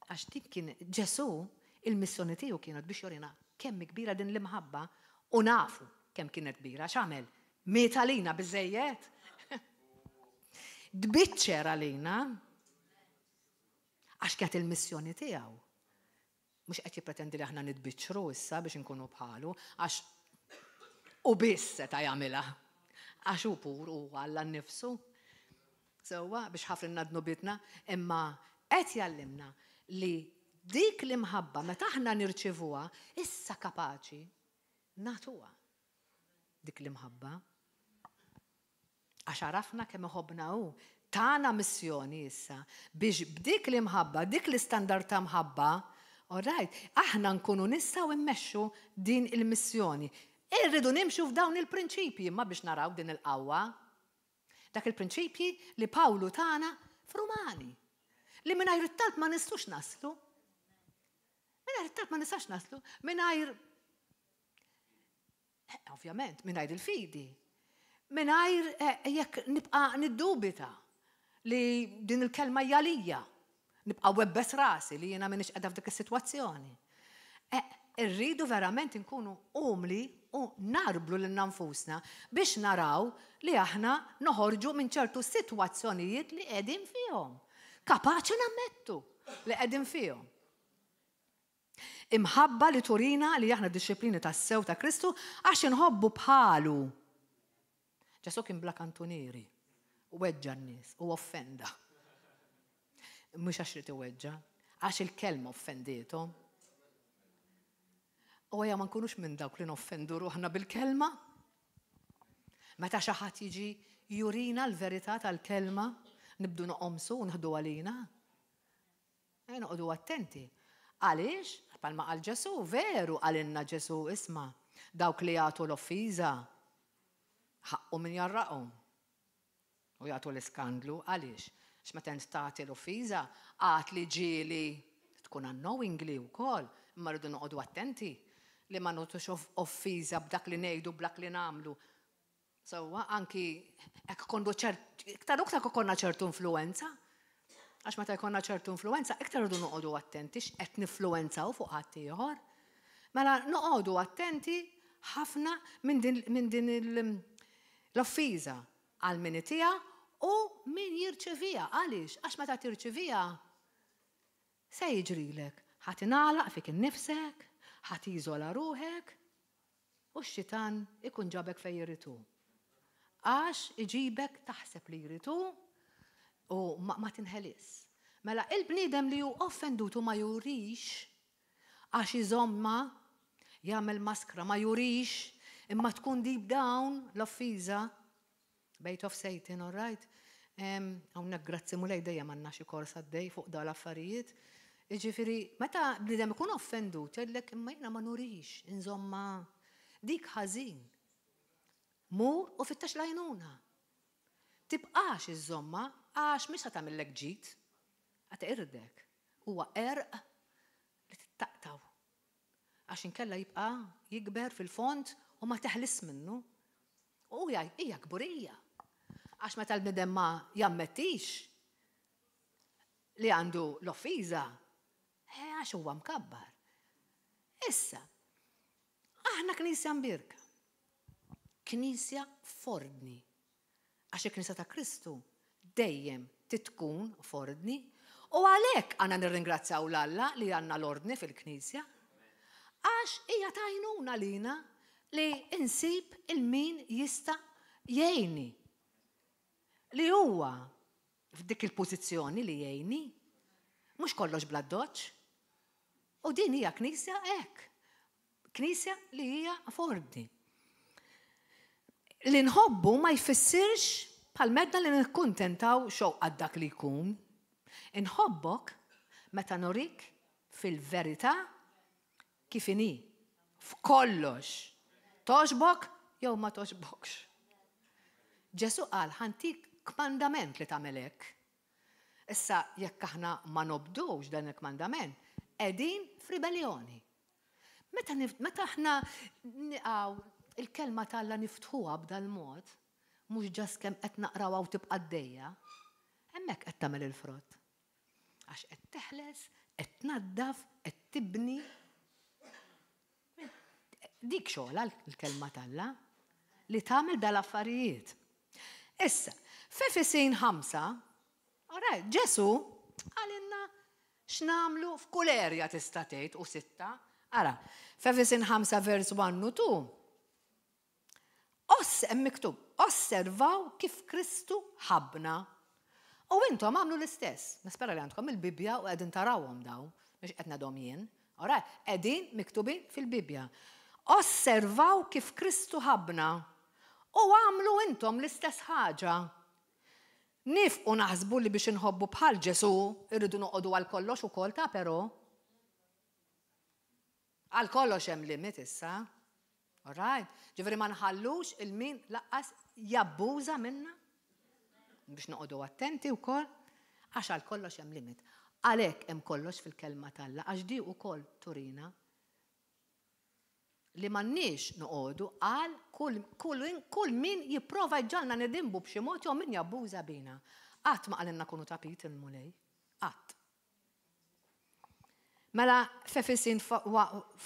Għax dik kien Ġesù, il-missjoni tiegħu kienet biex jorina kemm kbira din l-imħabba u nafu kemm kienet kbira. X'għamel? Miet għalina biżejjed. Tbiċċer għalina għax kienet il-missjoni tiegħu. Mhux qed jippretendi li aħna nitbiċċru issa biex inkunu bħalu, għax u biss seta' jagħmilha. Għax hu pur u Alla nnifsu. Sewwa biex ħafrilna dnubietna, imma qed jgħallimna li dik l-imħabba meta aħna nirċivuha, issa kapaċi nagħtuha dik l-imħabba. Għax għarafna kemm iħobbna hu. Tana missjoni issa biex b'dik l-imħabba, dik l-istandard ta' mħabba, all right, aħna nkunu nistgħu mmexxu din il-missjoni. Irridu nimxu f'dawn il-prinċipji imma biex naraw din il-qawwa. Dak il-prinċipji li Pawlu tana f'Rumani. Li mingħajr it-talb ma nistgħux naslu. Mingħajr it-talb ma nistax naslu. Mingħajr eh, ovvjament, mingħajr il-fidi. Mingħajr eh, jekk nibqa' niddubita li din il-kelma hija lija. Nibqa' webbes rasi li jiena m'iniex qiegħda f'dik is-sitwazzjoni. Eh, irridu verament inkunu umli u narblu lil nfusna biex naraw li aħna noħorġu minn ċertu sitwazzjonijiet li qegħdin fihom. Kapaċi nammettu li qegħdin fihom. Imħabba li turina li aħna dixxiplini tas-sew ta' Kristu għax inħobbu bħalu. Ġesù kien bla kantunieri, weġġa' n-nies u offenda. Mhux għax ried iweġġa', għax il-kelma offendiethom. U ejja ma nkunux minn dawk li noffendu ruħna bil-kelma. Meta xi ħadd jiġi jurina l-verità tal-kelma, nibdu noqomsu u nħdu għalina. Ejja noqogħdu attenti. Għaliex? Bħalma qal Ġesù, veru qalilna Ġesù, isma' dawk li jagħtu l-offiża ħaqqu min jgħarraqhom u jagħtu l-iskandlu. Għaliex? Għax meta int tagħti l-offiża, għad li ġieli tkun unknowingly wkoll, imma rridu noqogħdu attenti li ma nagħtux offiża b'dak li ngħidu, b'dak li nagħmlu. Sewwa, anki hekk kondu ċert, iktar u iktar konna ċertu influenza. Għax meta jkollna ċertu influenza, iktar rridu noqogħdu attenti x'qed nifluenzaw fuq ħaddieħor. Mela noqogħdu attenti ħafna minn din, min din l-offiża għal min itiha u min jirċevija. Għaliex? Għax meta tirċevija se jiġrilek? Ħa tingħalaq fik innifsek, ħa tiżola ruħek, U x-xitan ikun ġabek fejn irid hu. Għax iġibek taħseb li jrid hu u ma, ma tinħelis. Mela il-bniedem li hu offendut u ma jurix għax iżommha, jagħmel maskra, ma jurix, imma tkun deep down l-offiża, Bait of Satan, all right? Hawnhekk grazzi Mulej dejjem għandna xi kors għaddej fuq dawn l-affarijiet. Jiġifieri, meta bniedem ikun offendut, jgħidlek imma jiena ma nurix, inżomma dik ħażin. Mur u fittex l-għajnuna. Tibqax iżżommha għax mhix se tagħmillek ġid. Qed irdek. Huwa qerq li tittaqtgħu. Għax inkella jibqa' jikber fil-fond u ma teħlis minnu. U hija kburija. Għax meta l-bniedem ma jammettix li għandu l-offiża, eh, għax huwa mkabbar. Issa, aħna knisja mbirka. Knisja f'ordni. Għax il-Knisja ta' Kristu dejjem titkun f'ordni u għalhekk għandna nirringrazzjaw 'l Alla li għandna l-ordni fil-Knisja. Għax hija t'għajnuna lina li insib il-min jista' jgħinni. Li huwa f'dik il-pożizzjoni li jgħinni. Mhux kollox bl-addoċċ. U din hija Knisja hekk. Knisja li hija f'ordni. Li nħobbu ma jfissirx bħal medna li nikkuntentaw xewqat dak li jkun. Inħobbok meta nurik fil-verità kif inhi, f'kollox. Togħġbok jew ma togħġbokx. Ġesù qal ħantik kmandament li tagħmel hekk. Issa jekk aħna ma nobdux dan il-kmandament, qegħdin f'ribellioni. Meta, meta aħna niqaw il-kelma t'Alla niftħuha b'dal-mod, mhux ġas kemm qed naqrawha u tibqa' għaddejja, hemmhekk qed tagħmel il-frott. Għax qed teħles, qed tnaddaf, qed tibni. Dik xogħla l-kelma t'Alla li tagħmel dal-affarijiet. Issa, f'Efesin 5, alright, Ġesu għalinna x'nagħmlu f'kull erja tista' tgħid u sitta. Ara, f'Efesin 5 vers 1 u 2, Oss hemm miktub, osservaw kif Kristu ħabbna. U intom għamlu l-istess. Nispera li għandkom il-Bibbja u qegħdin tarawhom dawn, mhux qed ngħidhom jien. Ora, qegħdin miktubin fil-Bibbja. Osservaw kif Kristu ħabbna u għamlu intom l-istess ħaġa. Nifqu naħsbu li biex inħobbu bħal Ġesù irridu noqogħdu għal kollox ukoll ta' però. Għal kollox hemm limit issa. All right? Ġifieri ma nħallux il-min laqqas jabbuża minna biex noqogħdu attenti wkoll għax għal kollox hemm limit. Għalhekk hemm kollox fil-kelma t'Alla għax di wkoll turina li m'għandniex noqogħdu għal kull, kull, kull min jipprova jġagħalna nidinbu b'xi mod jew min jabbuża bina. Qatt ma qalilna kunu tapit il-Mulej. Qatt. Mela f'Efesin 5,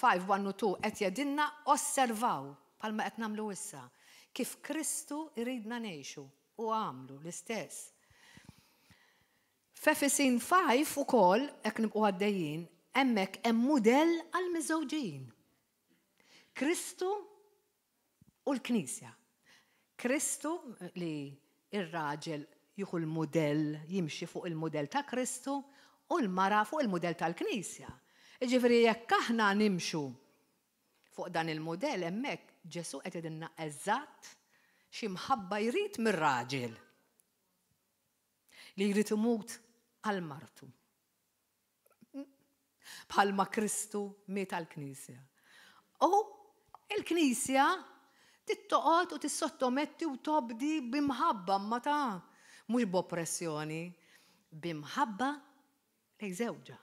1 u 2 qed jgħidilna osservaw, bħalma qed nagħmlu issa, kif Kristu jridna ngħixu u għamlu l-istess. F'Efesin 5 ukoll, hekk nibqgħu għaddejjin, hemmhekk hemm mudell għall-miżżewġin. Kristu u l-Knisja. Kristu li r-raġel jieħu l-mudell, jimxi fuq il-mudell ta' Kristu u l-mara fuq il-mudell tal-Knisja. Jiġifieri jekk aħna nimxu fuq dan il-mudell hemmhekk Ġesù qed jgħidilna eżatt xi mħabba jrid mir-raġel li jrid imut għal martu. Bħalma Kristu miet għall-Knisja. U il-Knisja tittoqgħod u tissottometti u tobdi b'imħabba ma ta' mhux b'oppressjoni, b'imħabba lejn żewġha.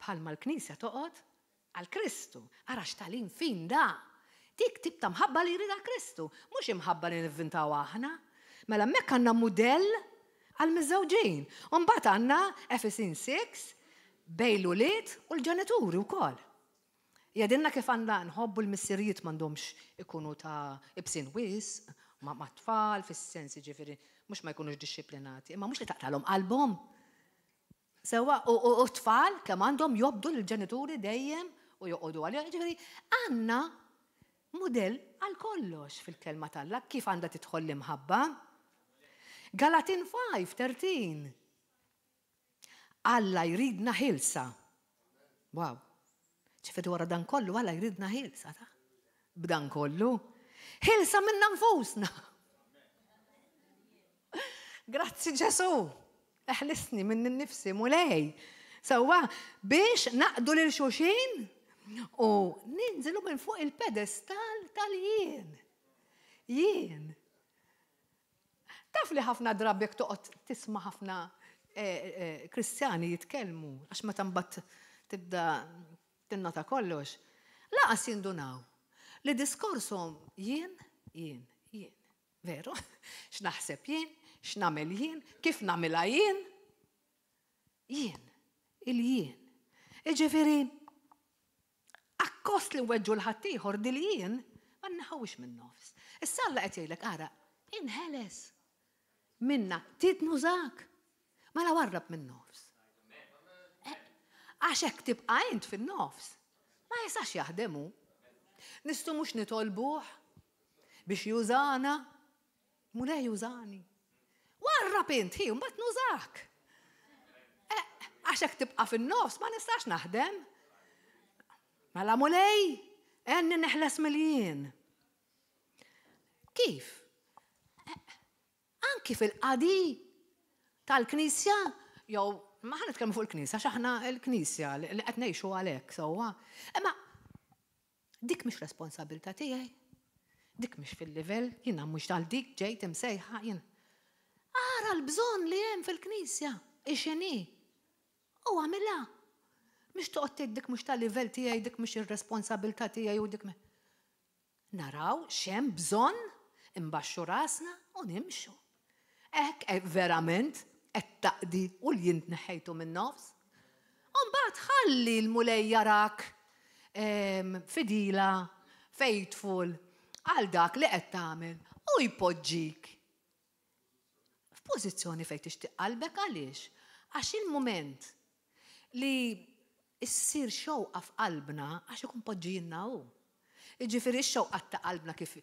Bħalma l-Knisja toqgħod għal Kristu. Ara x'tagħlim fin da! Dik tip ta' mħabba li jridha Kristu, mhux imħabba li nivvintaw aħna. Mela hemmhekk għandna mudell għall-miżżewġin. U mbagħad għandna Efesin 6 bejn l-ulied u l-ġenituri wkoll. Jgħidilna kif għandna nħobbu l-missirijiet m'għandhomx ikunu ta' ibsin wisq ma' tfal fis-sens jiġifieri mhux ma jkunux dixxiplinati, imma mhux li taqtalhom qalbhom. Sewwa, u t-tfal kemm għandhom jobdu lill-ġenituri dejjem u joqogħdu għalihom. Jiġifieri għandna mudell għal kollox fil-kelma t'Alla kif għandha tidħol l-imħabba. Galatin 5:13. Alla jridna ħielsa. Wow. Ġifieri wara dan kollu Alla jridna ħielsa ta' b'dan kollu. Ħielsa minna nfusna. Grazzi Ġesù. Eħlisni minn nifsi Mulej. Sewwa biex naqdu lil xulxin u ninżlu minn fuq il-pedestal tal-jien. Jien. Taf li ħafna drabi jekk toqgħod tisma' ħafna eh, eh, Kristjani jitkellmu, għax meta mbagħad tibda tinnota kollox. Lanqas jindunaw li diskorshom jien, jien, jien. Veru? X'naħseb jien, x'nagħmel jien, kif nagħmilha jien. Jien, il-jien. Iġifieri, akkost li nweġġu l-ħaddieħor dil-jien ma nneħħuhiex min-nofs. Issa Alla qed jgħidlek ara, inħeles minna, trid nużak. Mela warrab min-nofs. Eh, għax hekk tibqa' int fin-nofs. Ma jistax jaħdem hu. Nistgħu mhux nitolbuh biex jużana. Mulej jużani. Warrab int, hi, mbagħad nużak. Eh, għax hekk tibqa' fin-nofs ma nistax naħdem. Mela Mulej, għenni neħles mill-jien. Kif? Eh, anki fil-qadi tal-Knisja, jew ma ħa nitkellmu fuq il-Knisja, għax aħna l-Knisja li qed ngħixu għalhekk sewwa. Imma dik mhix responsabilità tiegħi. Dik mhix fil-livell, jiena mhux għal dik ġejt imsejħa jien. Ara l-bżonn li hemm fil-Knisja, ixini. U għamilha. Mhux toqgħod tgħid dik mhux tal-livell tiegħi, dik mhux ir-responsabilità tiegħi u dik Naraw x'hemm bżonn, inbaxxu rasna u nimxu. Hekk verament qed taqdi u l-jien tneħħejtu min-nofs. U mbagħad ħalli l-Mulej jarak fidila, faithful għal dak li qed tagħmel u jpoġġik f'pożizzjoni fejn tixtieq qalbek għaliex? Għax il-mument li ssir xewqa f'qalbna għax ikun poġġijielna hu. Jiġifieri x-xewqat ta' qalbna kif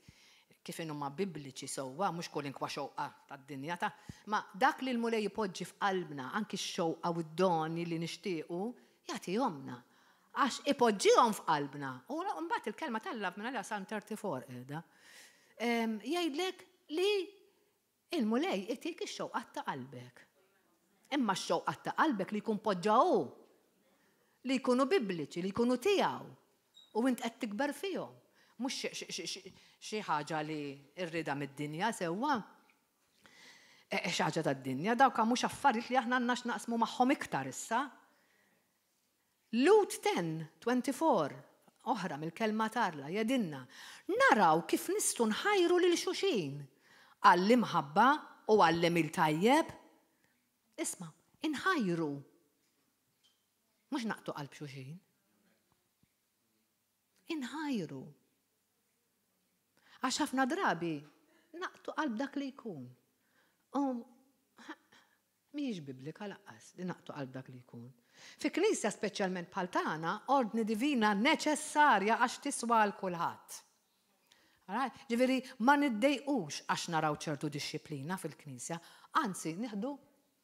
kif inhuma bibliċi sewwa, mhux kwalinkwa xewqa tad-dinja ta' ma dak li l-Mulej ipoġġi f'qalbna, anki x-xewqa u d-doni li nixtiequ, jagħtihomlna. Għax ipoġġihom f'qalbna. U mbagħad il-kelma t'Alla minn għaliha Salm 34 qiegħda. Jgħidlek li Il-Mulej itik ix-xewqat ta' qalbek. Imma x-xewqat ta' qalbek li jkun poġġa hu. Li jkunu bibliċi, li jkunu tiegħu. U int qed tikber fihom. Mhux xi ħaġa li rridha mid-dinja sewwa. E, e, xi ħaġa tad-dinja, dawk mhux affarijiet li aħna għandna x'naqsmu magħhom iktar issa. Lhud 10, 24, oħra mill-Kelma t'Alla, jgħidilna, Naraw kif nistgħu nħajru lil xuxin għall-imħabba u għall-għemil tajjeb. Isma', inħajru. Mhux naqtgħu qalb xuxin. Inħajru. Għax ħafna drabi naqtgħu qalb dak li jkun. U Mhijiex biblika lanqas li naqtgħu qalb dak li jkun. Fi knisja speċjalment bħal tagħna, ordni divina neċessarja għax tiswa għal kulħadd. Ġifieri ma niddejqux għax naraw ċertu dixxiplina fil-knisja, anzi nieħdu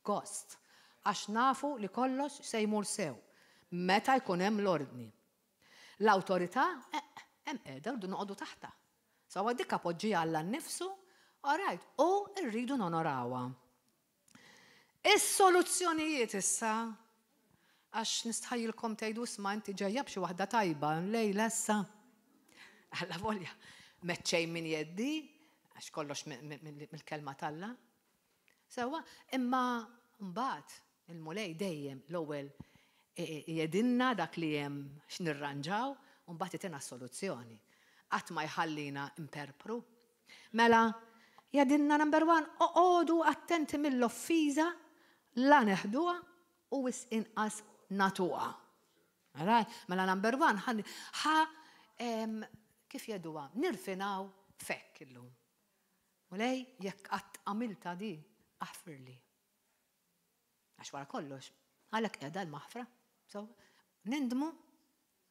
gost għax nafu li kollox se jmur sew meta jkun hemm l-ordni. L-awtorità, eh, hemm qiegħda rridu noqogħdu taħtha. Sewwa dik appoġġiha Alla nnifsu, all right, u rridu nonorawha. Is-soluzzjonijiet issa, għax nistħajjilkom tgħidu isma' inti ġejja b'xi waħda tajba lejla issa. Alla volja, meċċej minn jeddi, għax kollox mill-kelma t'Alla. Sewwa, imma mbagħad il-Mulej dejjem l-ewwel jedinna dak li hemm x'nirranġaw u mbagħad itina s-soluzzjoni. Qatt ma jħallina nperpru. Mela, jgħidilna number one, oqogħdu attenti mill-offiża la neħduha u wisq inqas nagħtuha. Mela number one, ħa kif jgħiduha, nirfinaw fekk illum. Mulej, jekk qatt għamiltha di, aħfirli. Għax wara kollox, għalhekk qiegħda l-maħfra. So, nindmu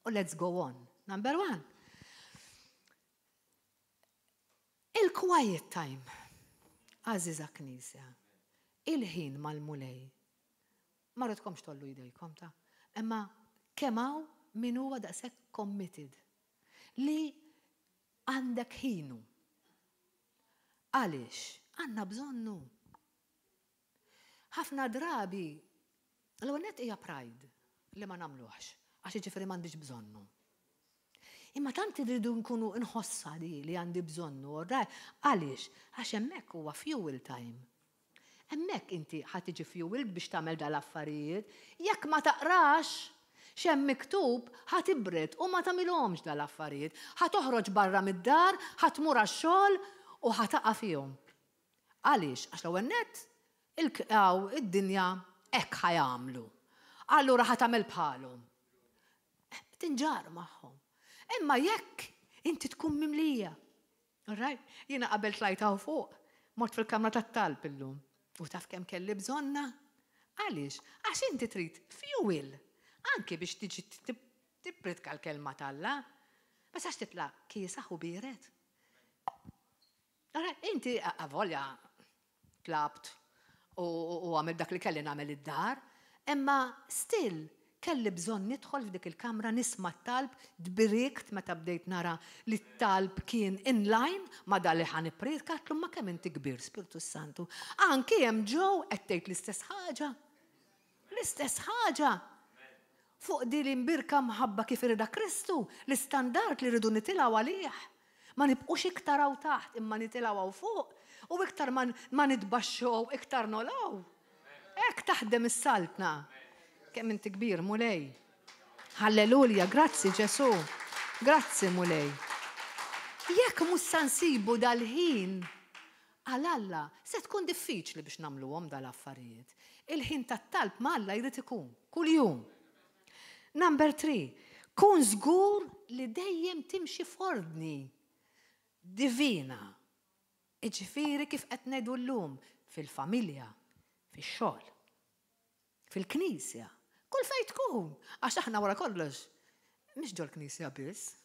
u let's go on. Number one. Il-quiet time, għażiża Knisja, il-ħin mal-Mulej. Ma rridkomx tollu jdejkom ta' imma kemm hawn min huwa daqshekk committed li għandek ħinu. Għaliex? Għandna bżonnu. Ħafna drabi, l-ewwel nett hija pride li ma nagħmluhx, għax jiġifieri m'għandix bżonnu. Imma tant irridu nkunu nħossha di li għandi bżonnu, għaliex? Għax hemmhekk huwa fuel time. Hemmhekk inti ħa tiġi fueled biex tagħmel dal-affarijiet. Jekk ma taqrax, X'hemm miktub, ħa tibred u ma tagħmilhomx dal-affarijiet. Ħa toħroġ barra mid-dar, ħa tmur għax-xogħol u ħa taqa' fihom. Għaliex? Għax l-ewwel nett id-dinja hekk ħa jagħmlu. Allura ħa tagħmel bħalhom. Tinġarr magħhom. Imma jekk inti tkun mimlija. All right? Jiena qabel tlajt hawn fuq, mort fil-kamra tat-talb illum. U taf kemm kelli bżonna? Għaliex? Għax inti trid fuel. Anki biex tiġi tippritka l-kelma t'Alla. Ma sax titla' kiesaħ u biered. Ara, inti avolja tlabt u għamil dak li kelli nagħmel id-dar, imma still kelli bżonn nidħol f'dik il-kamra nisma' t-talb, tbirikt meta bdejt nara li t-talb kien in line ma' dak li ħa nippritka, għedtlu ma kemm inti kbir, Spiritu Santu. Anki hemm ġew qed tgħid l-istess ħaġa. L-istess ħaġa. Fuq di l-imbierka mħabba kif irida Kristu, l-istandard li rridu nitilgħu għalih. Ma nibqux iktar hawn taħt, imma nitilgħu hawn fuq u iktar ma nitbaxxew iktar nogħlew. Hekk taħdem is-saltna. Kemm inti kbir, Mulej. Halleluja, grazzi Ġesu. Grazzi, Mulej. Jekk mhux sa nsibu dal-ħin għal Alla, se tkun diffiċli biex nagħmluhom dal-affarijiet. Il-ħin tat-talb ma' Alla jrid ikun kuljum. Number 3, kun żgur li dejjem timxi f'ordni divina. Iġifieri kif qed ngħidu llum fil-familja, fix-xogħol, fil-knisja, kull fejn tkun, għax aħna wara kollox mhix ġol-knisja biss.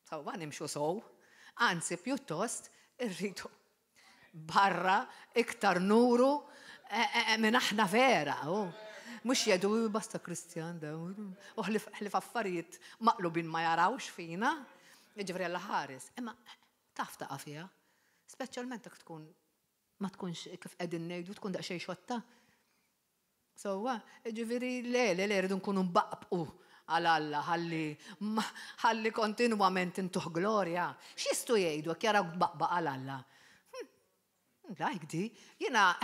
Sewwa nimxu sow, anzi pjuttost irridu barra iktar nuru minn aħna vera. Mhux jgħidu basta Kristjan da, u ħlif affarijiet maqlubin ma jarawx fina, jiġifieri Alla ħares. Imma taf taqa' fiha, speċjalment jekk tkun ma tkunx kif qegħdin ngħidu tkun daqsxejn xotta. Sewwa, ġifieri le, le, le, rridu nkunu mbaqbqu għal Alla, ħalli kontinwament intuh glorja. X'jistgħu jgħidu jekk jaraw tbaqbaq għal Alla? Like di, jiena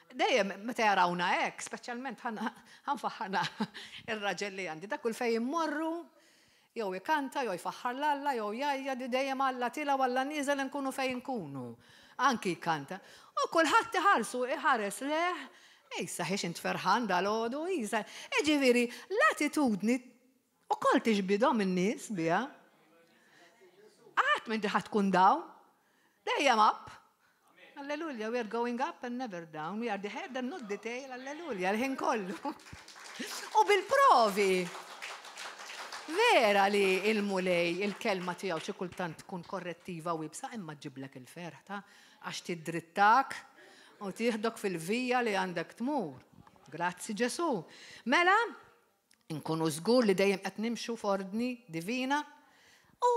dejjem meta jarawna hekk, speċjalment ħa nfaħħarna ir-raġel li għandi, dak kull fejn immorru, jew ikanta, jew jfaħħar 'l Alla, jew jgħajja di dejjem Alla tiela' u Alla nieżel nkunu fejn nkunu. Anki jkanta. U kulħadd iħarsu, iħares leh, ejsa ħiex int ferħan dal-għodu, isa. Ġifieri, l-attitudni ukoll tiġbidhom in-nies biha. Qatt minn ħadd tkun down. Dejjem up. Alleluja, we are going up and never down. We are the head and not the tail. Alleluja, l-ħin kollu. U bil-provi. Vera li il-Mulej, il-kelma tiegħu xi kultant tkun korrettiva u iebsa, imma ġġiblek il-ferħ ta' għax tiddrittak u tieħdok fil-vija li għandek tmur. Grazzi Ġesu. Mela, nkunu żgur li dejjem qed nimxu f'ordni divina u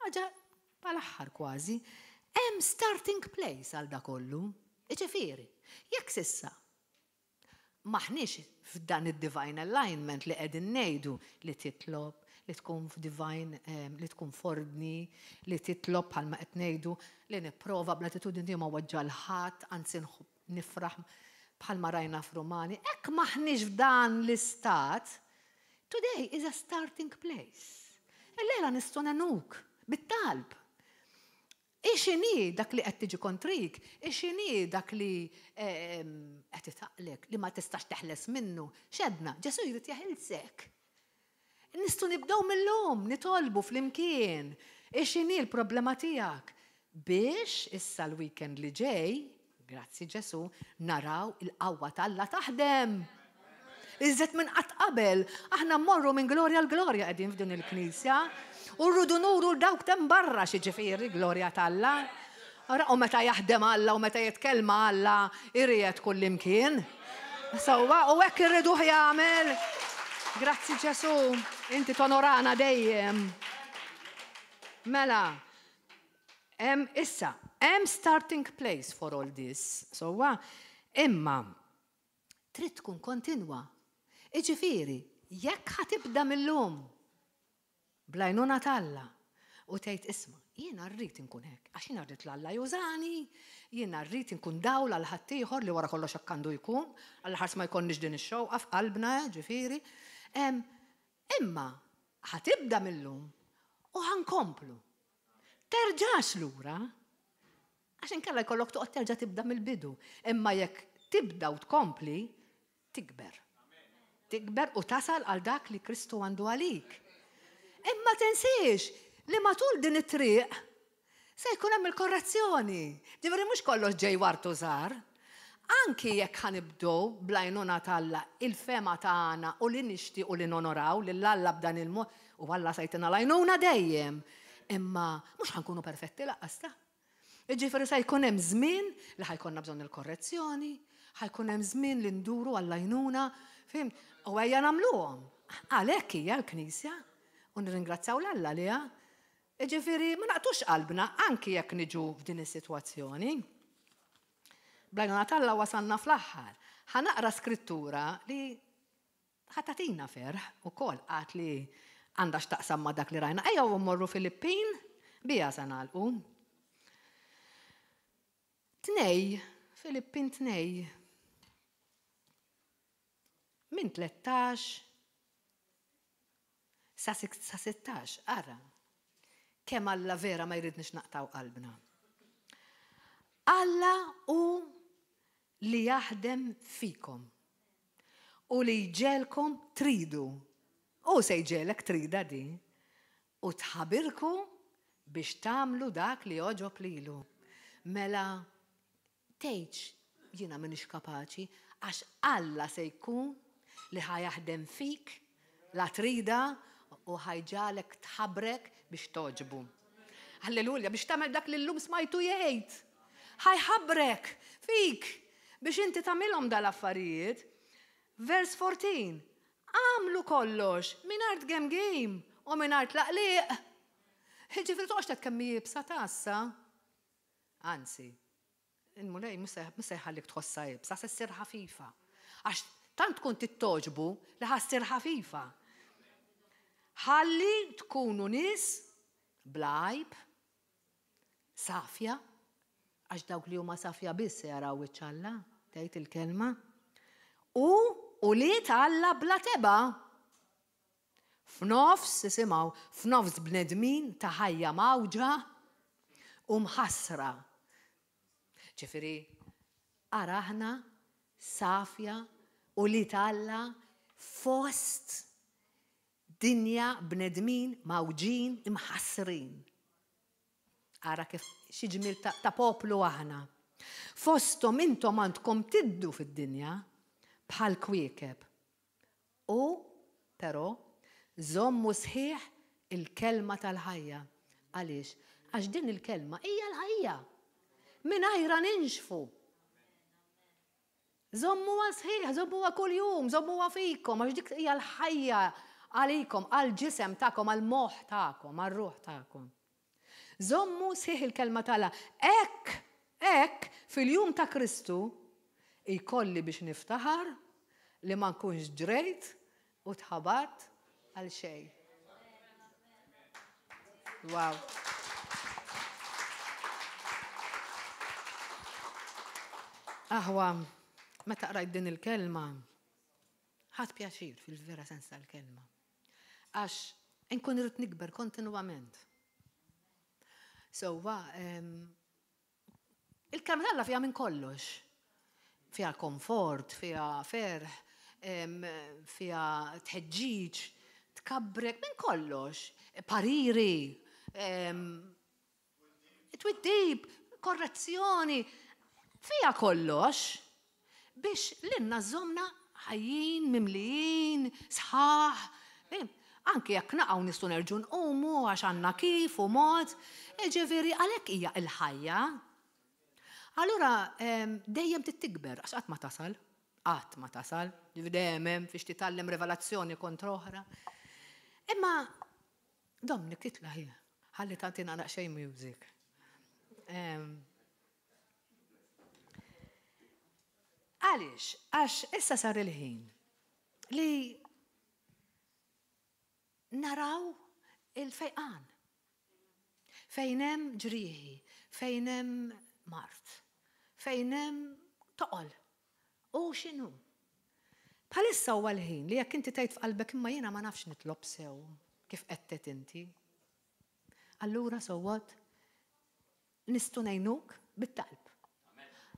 ħaġa pal-aħħar kważi, hemm starting place għal da kollu. Iġifieri, jekk s'issa maħniex f'dan id-divine alignment li qegħdin ngħidu li titlob, li tkun f'divine, li tkun f'ordni, li titlob bħalma qed ngħidu, li nipprova bl-attitudni ma weġġa' 'l ħadd, anzi nifraħ bħalma rajna f'Rumani. Jekk maħniex f'dan l-istat, today is a starting place. Illejla nistgħu ngħinuk bit-talb. X'inhi dak li qed tiġi kontrik, x'inhi dak li qed itaqlek, li ma tistax teħles minnu. X'għedna, Ġesu jrid jeħilsek. Nistgħu nibdew mill-lum, nitolbu flimkien. X'inhi l-problema tiegħek? Biex issa l-weekend li ġej, grazzi Ġesu, naraw il-qawwa t'Alla taħdem. Iżjed minn qatt qabel, aħna mmorru minn glorja l-glorja qegħdin f'din il-knisja. U rridu nuru dawk t'hemm barra x'jiġifieri glorja t'Alla. Ara, u meta jaħdem Alla u meta jitkellem Alla jrid kullimkien. Sewwa, u hekk irriduh jagħmel. Grazzi Ġesu, inti tonorana dejjem. Mela, issa, hemm starting place for all this. Sewwa, imma trid tkun kontinwa. Iġifieri, jekk ħa tibda mill-lum, bl-għajnuna t'Alla, u tgħid isma', jiena rrid inkun hekk, għax jiena rrid 'l Alla jużani, jiena rrid inkun dawl għal ħaddieħor li wara kollox hekk għandu jkun, għal ħars ma jkollniex din ix-xewqa f'qalbna, ġifieri. Imma ħa tibda mil-lum u ħa nkomplu. Terġax lura, għax inkella jkollok toqgħod terġa' tibda mill-bidu. Imma jekk tibda u tkompli, tikber. Tikber u tasal għal dak li Kristu għandu għalik. Imma tinsiex li matul din it-triq Se jkun hemm il-korrezzjoni. Ġifieri mhux kollox ġej wartu żgħar. Anki jekk ħa nibdew bl-għajnuna t'Alla il-fehma tagħna u li nixtiequ li nonoraw lil Alla b'dan il-mod, u Alla se jtina l-għajnuna dejjem, imma mhux ħa nkunu perfetti lanqas ta. Jiġifieri se jkun hemm żmien li ħa jkollna bżonn il-korrezzjoni, ħa jkun hemm żmien li nduru għall-għajnuna, fhimt? U ejja nagħmluhom. Għalhekk hija l-Knisja u nirringrazzjaw 'l Alla għaliha. Jiġifieri ma naqtgħux qalbna anki jekk niġu f'din is-sitwazzjoni. Bl-għajnuna t'Alla wasalna fl-aħħar. Ħa naqra skrittura li ħa tagħtina ferħ ukoll għad li għandha x'taqsam ma' dak li rajna. Ejjew immorru Filippin, biha se nagħlqu. Tnej, Filippin tnej. Minn 13 sa 16, ara kemm Alla vera ma jridniex naqtgħu qalbna. Alla hu li jaħdem fikom u li jġegħelkom tridu. Hu se jġegħlek tridha di u tħabirku biex tagħmlu dak li jogħġob lilu. Mela Tgħidx, Jiena m'iniex kapaċi, għax Alla se jkun li ħa jaħdem fik la tridha u ħa jġagħlek tħabrek biex togħġbu. Alleluja, biex tagħmel dak li llum smajtu jgħid. Ħa jħabbrek fik biex inti tagħmilhom dal-affarijiet. Vers 14, Agħmlu kollox mingħajr tgemgim u mingħajr tlaqliq. Jiġifieri toqgħodx tgħid kemm hi iebsa tgħassa. Anzi, il-Mulej mhux se jħallik tħossha iebsa, se ssir ħafifa. Għax tant tkun trid togħġbu li ħa ssir ħafifa. Ħalli tkunu nies bla għajb, safja, għax dawk li huma safja biss se jaraw wiċċ Alla, tgħid il-kelma. U ulied Alla bla tebgħa. F'nofs, isimgħu, f'nofs bnedmin ta' ħajja mgħawġa u mħassra. Ġifieri, ara aħna safja ulied Alla fost dinja bnedmin mgħawġin imħassrin. Ara kif xi ġmiel ta', ta poplu aħna. Fosthom intom għandkom tiddu fid-dinja bħal kwiekeb. U, però, żommu sħiħ il-kelma tal-ħajja. Għaliex? Għax din il-kelma hija l-ħajja. Mingħajrha ninxfu. Żommuha sħiħ, żommuha kuljum, żommuha fikom, għax dik hija l-ħajja għalikom, għall-ġisem tagħkom, għall-moħħ tagħkom, għar-ruħ tagħkom. Żommu sħiħ il-kelma t'Alla. Hekk, hekk, fil-jum ta' Kristu, jkolli biex niftaħar li ma nkunx ġrejt u tħabatt għal xejn. Wow. Aħwa, meta qrajt din il-kelma, ħadt pjaċir fil-vera sens tal-kelma. Għax inkun irrid nikber kontinwament. Sewwa, il-kelma t'Alla fiha minn kollox. Fiha komfort, fiha ferħ, fiha tħeġġiġ, tkabrek, minn kollox. Pariri, Twiddib, korrezzjoni, fiha kollox biex lilna żżommna ħajjin, mimlijin, sħaħ. Anke jekk naqgħu nistgħu nerġgħu nqumu għax għandna kif u mod. Jiġifieri għalhekk hija l-ħajja. Allura dejjem trid tikber għax qatt ma tasal. Qatt ma tasal. Jiġifieri dejjem hemm fiex titgħallem rivelazzjoni kontra oħra. Imma Dominic itla' ħi, ħalli tagħtina daqsxejn music. Għaliex? Għax issa sar il-ħin li naraw il-fejqan. Fejn hemm ġrieħi, fejn hemm mard, fejn hemm toqol. U x'inhu? Bħalissa huwa l-ħin li jekk inti tgħid f'qalbek imma jiena ma nafx nitlob sew kif qed tgħid inti. Allura so what? Nistgħu ngħinuk bit-talb.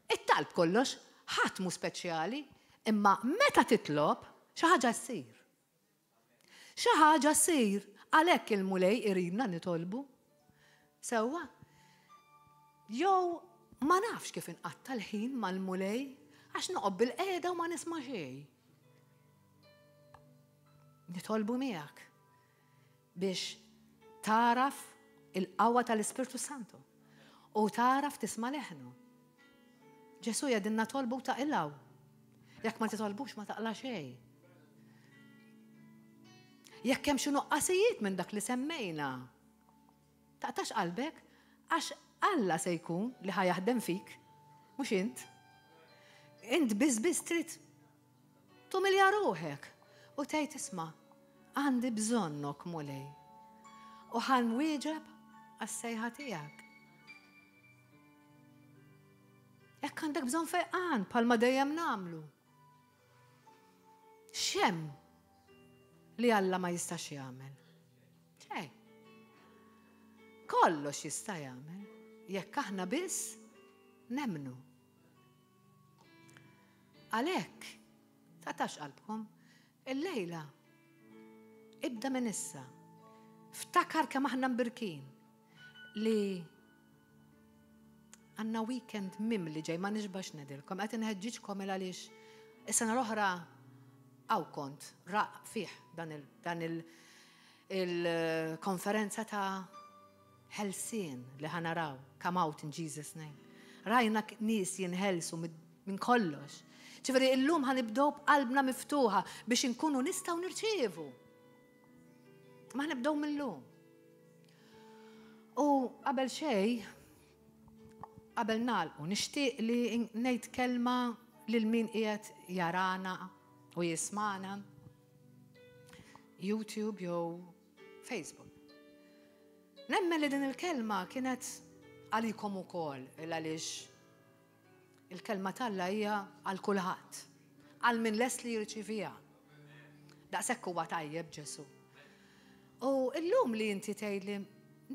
It-talb kollox, ħadd mhu speċjali, imma meta titlob xi ħaġa ssir. Xi ħaġa ssir, għalhekk il-Mulej iridna nitolbu. Sewwa? Jew ma nafx kif inqatta' l-ħin mal-Mulej għax noqgħod bilqiegħda u ma nisma' xejn. Nitolbu miegħek biex tagħraf il-qawwa tal-Ispirtu Santu u tagħraf tisma' leħnu. Ġesù jgħidilna tolbu u taqilgħu. Jekk ma titolbux ma taqla' xejn. Jekk hemm xi nuqqasijiet minn dak li semmejna, taqtax qalbek għax Alla se jkun li ħa jaħdem fik, mhux int. Int biss biss trid tumilja ruħek u tgħid isma' għandi bżonnok Mulej. U ħa nwieġeb għas-sejħa tiegħek. Jekk għandek bżonn fejqan bħalma dejjem nagħmlu. X'hemm li Alla ma jistax jagħmel? Xejn. Kollox jista' jagħmel jekk aħna biss nemmnu. Għalhekk, taqtax qalbkom, illejla ibda minn issa. Ftakar kemm aħna mbirkin li għandna weekend mimli ġej ma nixbax nedilkom, qed inħeġġiġkom il għaliex is-sena l-oħra għaw kont raq fih dan il-konferenza ta' ħelsien li ħa naraw, come out in Jesus name. Rajna nies jinħelsu minn kollox. Ġifieri illum ħa nibdew b'qalbna miftuħa biex inkunu nistgħu nirċievu. Ma nibdew mill-lum. U qabel xejn, qabel nagħlqu, nixtieq li ngħid kelma lil min qiegħed jarana u jismana YouTube jew Facebook. Nemmen li din il-kelma kienet għalikom ukoll il għaliex Il-kelma t'Alla hija għal kulħadd, għal min lest li jirċiviha. Daqshekk huwa tajjeb Ġesù. U illum li inti tgħidli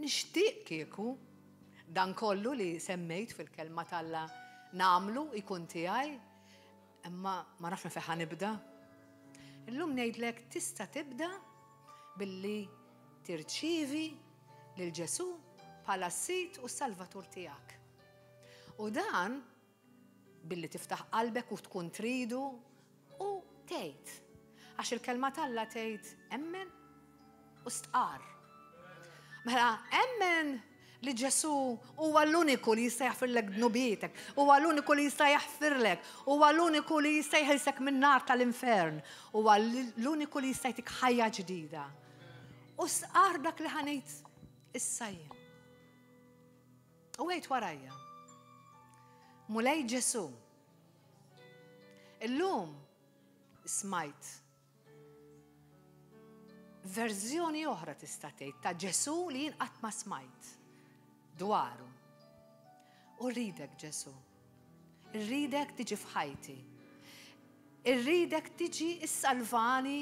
nixtieq kieku dan kollu li semmejt fil-kelma t'Alla nagħmlu jkun tiegħi, imma ma nafx minn fejn nibda. Illum ngħidlek tista' tibda billi tirċievi lil Ġesù bħala s-Sid u s-Salvatur tiegħek. U dan billi tiftaħ qalbek u tkun tridu u tgħid. Għax il-kelma t'Alla tgħid emmen u stqarr. Mela emmen li Ġesù huwa l-uniku li jista' jaħfirlek dnubietek, huwa l-uniku li jista' jaħfirlek, huwa l-uniku li jista' jeħilsek min-nar tal-infern, huwa l-uniku li jista' jtik ħajja ġdida. U stqarr dak li ħa ngħid issa jien. U għid warajja. Mulej Ġesù, illum smajt verżjoni oħra tista' tgħid ta' Ġesù li jien qatt ma smajt dwaru. U rridek Ġesù. Irridek tiġi f'ħajti. Irridek tiġi ssalvani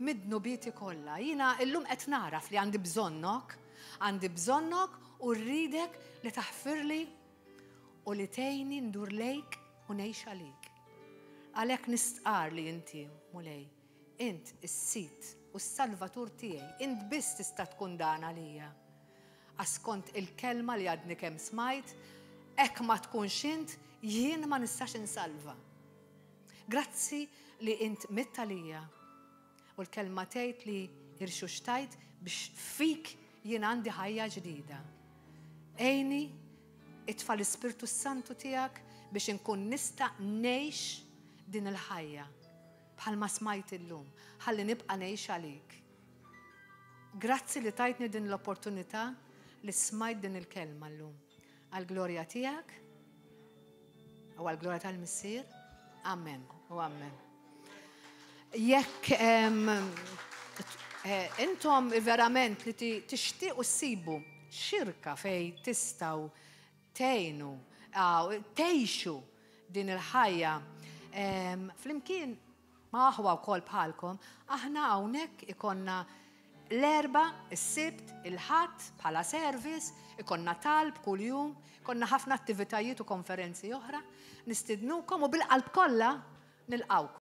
mid-dnubieti kollha. Jiena illum qed nagħraf li għandi bżonnok, għandi bżonnok u rridek li taħfirli u li tgħinni ndur lejk u ngħix għalik. Għalhekk nistqarr li inti, Mulej, int is-Sid u s-Salvatur tiegħi, int biss tista' tkun dan għalija. Għax skont il-kelma li għadni kemm smajt, hekk ma tkunx int, jien ma nistax insalva. Grazzi li int mitt għalija u l-kelma tgħid li irxuxtajt biex fik jien għandi ħajja ġdida. Għinni, itfa' l-Ispirtu s-Santu tiegħek biex inkun nista' ngħix din il-ħajja bħalma smajt illum, ħalli nibqa' ngħix għalik. Grazzi li tajtni din l-opportunità li smajt din il-kelma llum. Għall-glorja tiegħek u għall-glorja tal-Missier. Amen u amen. Jekk eh, intom verament li tixtiequ ssibu xirka fej tistgħu tgħinu, tgħixu din il-ħajja flimkien. Ma aħwa wkoll bħalkom, aħna hawnhekk ikollna l-Erbgħa, is-Sibt, il-Ħadd bħala service, ikollna talb kuljum, ikollna ħafna attivitajiet u konferenzi oħra, nistidnukom u bil-qalb kollha nilqgħukom.